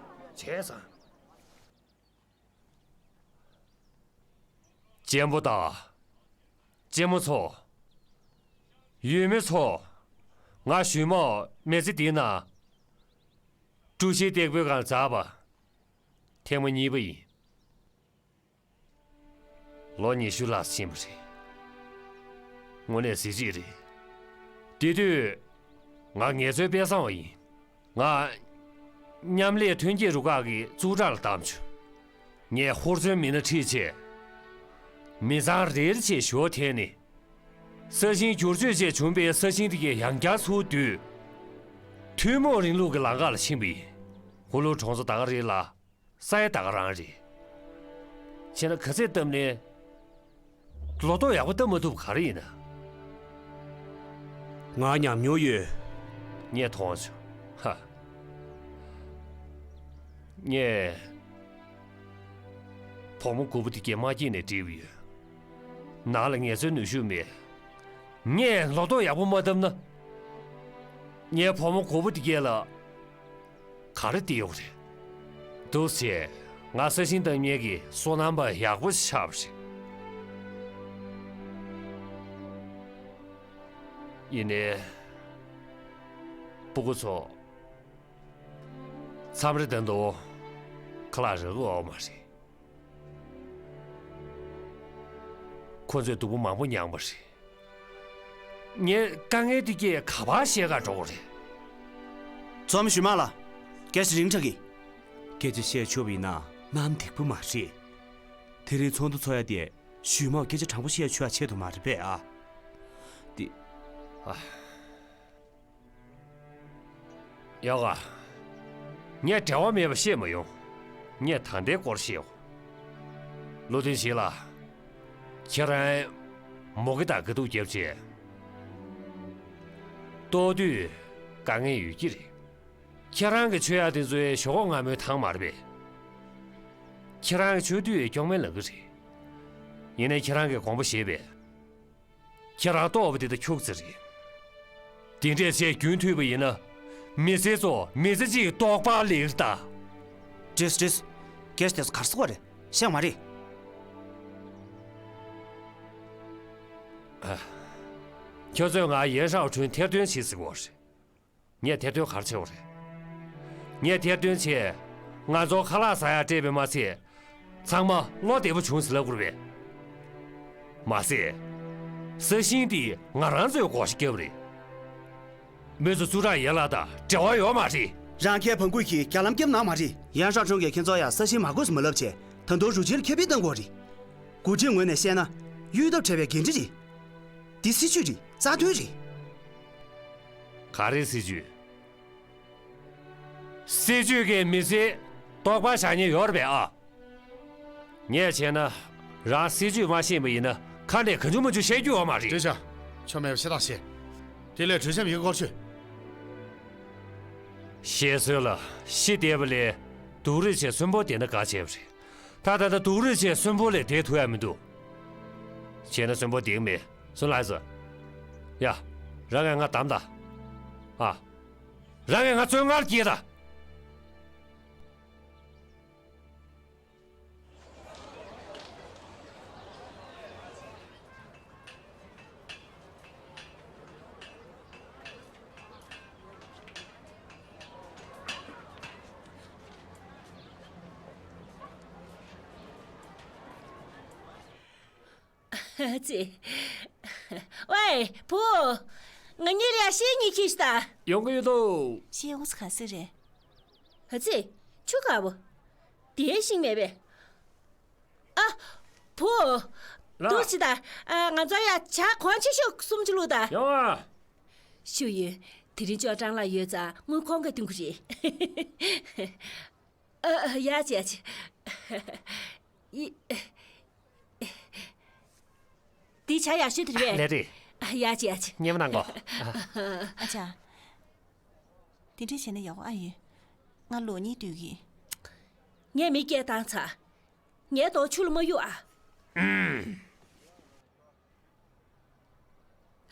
བྱས་ཙང་། གཅེན་པོ་དང་། གཅེན་མོ་ཚོ། ཡུལ་མི་ཚོ། ང་ཞུས་མོ་མི་ཚེ་འདི་ན། ཀྲུའུ་ཞི་སྟེགས་བུའི་སྒང་འཛེགས་པ། ཐེངས་མ་གཉིས་པ་ཡིན། ལོ་ཉི་ཤུ་ལྷག་ཕྱིན་པ་རེད། དངོས་གནས་གཟི་བརྗིད་རེད། དེ་དུས། ང་ངལ་རྩོལ་དཔེ་བཟང་བ་ཡིན། ང་མཉམ་ལས་ཐོན་སྐྱེད་རུ་ཁག་གི་ཙུའུ་ཀྲང་ལ་བདམས་བྱུང་། ངས་ཧུར་བརྩོན་མི་སྣ་ཁྲིད་ཆེད། མི་ཚང་རེ་རེ་བྱས་ཞོ་འཐེན་ནས། ས་ཞིང་བསྒྱུར་བཅོས་བྱས་བྱུང་པའི་ས་ཞིང་དེ་གས་ཡང་བསྐྱར་ཚུར་བསྡུས། ཐུན་མོང་རིང་ལུགས་ཀྱི་ལམ་ཁ་ལ་ཕྱིན་པ་ཡིན། ཧུ་ལུ་གྲོང་ཚོ་ད་ག་རེད་ལ། ས་ཡ་ད་ག་རང་རེད། བྱས་ན་ག་ཚད་བཏབ་ནས། ལོ་ཏོག་ཡག་པོ་བཏབ་མ་ཐུབ་ག་རེ་ཡིན་ན། ང་ཉམས་མྱོང་ཡོད། ངས་མཐོང་བྱུང་། ཧ། ངས། བུ་མོ་དགུ་པོ་དེ་གས་མ་སྐྱེས་ནས་བསྒྲིགས་པ་ཡོད། ནང་ལ་ངལ་རྩོལ་ནུས་ཤུགས་མེད། ངས་ལོ་ཏོག་ཡག་པོ་མ་བཏབ་ན། ངའི་བུ་མོ་དགུ་པོ་དེ་གས་ལ། ག་རེ་བལྟས་ཡོད་རེད། འདུག་སེ་ང་ས་ཞིང་བཏབ་མཁན་གྱི་སོ་ནམ་པ་ཡག་པོ་ཞིག་ཆགས་པ་རེད། ཡིན་ནའི། སྤུ་གུ་ཚོ། མཚམས་རེ་ད་དུང་ཁ་ལག་རག་གི་ཡོད་མ་རེད། ཁོ་ཚོས་སྡུག་པོ་མང་པོ་མྱངས་པ་རེད། ངས་དཀའ་ངལ་འདི་སྐད་ག་པར་བཤད་ག་འགྲོ་གི་རེད། ཚོགས་མི་ཞུས་མང་ལགས། སྐད་ཆ་རིང་དྲགས་ཀྱི། སྐད་ཆ་བཤད་ཆོག་པ་ཡིན་ན་གནམ་འདེགས་པོ་མ་རེད། དེ་རིང་ཚོགས་འདུ་ཚོགས་ཡ་དེ་ཞུས་མང་སྐད་ཆ་དྲང་པོ་བཤད་ཆོག་ཡ་ཆེད་དུ་མ་རེད་པས་ཨ། འདི། ཨ། ཡག་ག་ངས་འབྲེལ་བ་མེད་པ་བཤད་མ་ཡོང་། ངས་ད་ལྟའི་སྐོར་བཤད་འོ། བློ་མཐུན་ཞིག་ལ། ཁྱེད་རང་མུ་གེ་དང་དགའ་སྡུག་བརྒྱབ་བྱས། ལྟོ་དུས་དཀའ་ངལ་ཡོད་ཀྱི་རེད། ཁྱེད་རང་གི་མཆོད་ཡག་དེ་ཚོའི་ཞོག་ཁོག་མངར་མོའི་ཐང་མ་རེད་པས། ཁྱེད་རང་གི་མཆོད་དུས་སྐྱོག་མེར་ལངས་གི་རེད། ཡིན་ནའི་ཁྱེད་རང་གིས་དགོངས་པ་བཞེས་པས། ཁྱེད་རང་ལྟོགས་པ་དེ་ད་ཁྱུག་ཙམ་རེད། དེ་འདྲས་བྱས་རྒྱུན་མཐུད་པ་ཡིན་ན། མི་ཚེ་ཚོ་མི་ཚེ་གཅིག་ལྟོགས་པ་ལེགས་ད། བྲིས་བྲིས། སྐད་ཆ་དེ་ཚོ་གར་སོང་བ་རེད། ཤེས་མ་རེད། ཨ། ཁྱོད་ཚོས་ང་ཡན་ཧྲའོ་ཁྲུན་ཐེར་འདོན་བྱེད་ཟེར་གོ་རེད། ངས་ཐེར་འདོན་ག་རེ་བྱས་པ་རེད། ངས་ཐེར་འདོན་བྱས། ང་ཚོ་ཁ་ལག་ཟ་ཡག་སྤྲད་པས་མ་ཚད། ཚང་མ་བློ་བདེ་པོ་བྱུང་ཟེར་ལབ་དགོས་རེད་པས། མ་ཟད། ས་ཞིང་འདི་ང་རང་ཚོས་བགོ་བཤའ་བརྒྱབ་པ་རེད། མི་ཚོ་ཙུའུ་ཀྲང་ཡན་ལགས་དང་འབྲེལ་བ་ཡོད་མ་རེད། རང་ཁྱེད་བང་ཁུལ་གྱིས་རྒྱ་ལམ་བརྒྱབ་གནང་མ་རེད། ཡན་ཧྲའོ་ཁྲུན་གྱིས་ཁྱེད་ཚོ་ཡ་ས་ཞིང་མ་བགོས་ཟེར་མ་ལབ་བྱས་ད་དུང་རུ་ཆེན་ལ་ཁྱབ་སྤེལ་གཏང་དགོས་རེད། འགོ་ཁྲིད་ངོས་ནས་བཤད་ན། གཡོལ་ཐབས་བྲལ་བའི་འགན་འཁྲི་རེད། འདི་སྲིད་ཇུས་རེད། རྩ་དོན་རེད། ག་རེ་སྲིད་ཇུས། སྲིད་ཇུས་ཀྱིས་མི་ཚེ་ལྟོགས་པ་བཞག་མཁན་ཡོད་རེད་པས་ཨ། ངས་བྱས་ན་རང་སྲིད་ཇུས་མ་ཤེས་པ་ཡིན་ན་ཁ་ནས་གང་བྱུང་མང་བྱུང་བཤད་རྒྱུ་ཡོད་མ་རེད། ཀྲེ་ཞ། ཆོ་མེད་པ་ཤ་སྟག་བཤད། དེ་ལས་གྲོས་འཆམ་ཡི་གེ་སྐོར་ཤོད། བཤད་སྲོལ་ལ་ཤི་བསྡད་པ་ལས་སྡུག་རུས་བྱས་གསོན་པོ་བསྡད་ན་དགའ་བྱས་པ་རེད། ད་ད་ལྟ་སྡུག་རུས་བྱས་གསོན་པོ་ལས་བསྡད་ཐུབ་ཡ་མི་འདུག་བྱས་ན་གསོན་པོ་བསྡད་ཀྱི་མེད། སུན་ལའི་ཙི། ཡ། རང་གིས་ང་བདམས་དང་། ཨ། རང་གིས་ང་བཙོན་ཁང་ལ་སྐྱེལ་དང་། ཨ་ཙི། ཝེ། བུ། ང་གཉིས་ལ་ཡ་ཤེས་གཉིས་ཁྱེར་ཤི་ད། ཡོང་གི་ཡོད་དོ། ཤེས་འོང་ས་ག་སེ་རེད། ཨ་ཙི། ཆུ་དཀར་པོ། དེའི་ཤིང་མེད་པས། ཨ། བུ། ལགས། འདུག་ཅི་ད། ཨ། ང་ཚོ་ཡ་ཇ་གོང་ཆེ་ཤོས་གསུམ་ཅིག་བླུགས་ད། ཡོང་ཨ། ཞུ་ཡོད། དེ་རིང་ཅོ་ཀྲང་ལགས་ཡོད་ཙང་དངུལ་ཁོང་གིས་འཐེན་གྱི་རེད། ཨ། ཡ་ཅི་ཡ་ཅི། ཡི། འདི་ཇ་ཡག་ཤོས་དེ་རེད་པས། ལགས་རེད། ཡ་ཅི་ཡ་ཅི། ཉན་མ་གནང་གོ། ཨ་ཅག་དེ་འདྲ་བྱས་ན་ཡག་པོ་ཨ་ཡོད། ང་ལོག་ཉིན་སྡོད་ཀྱི། ངས་མི་སྐད་བཏང་ཚར། ངའི་གདོང་ཆུ་ལ་མ་གཡུག་ཨ།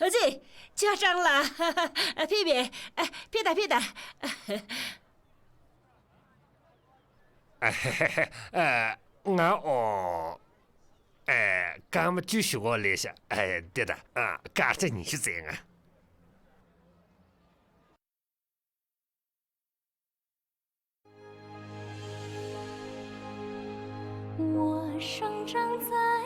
ཨ་ཙི། ཅོ་ཀྲང་ལགས། ཕེབས་པས། ཕེབས་དང་ཕེབས་དང་། ང་ཨོ། ཨེ། སྐར་མ་བཅུ་ཞུ་གོ་ལས་ཤག་ཨེ། འདི་ད། ཨ། སྐར་ཆ་ཉི་ཤུ་བཙལ་ང་།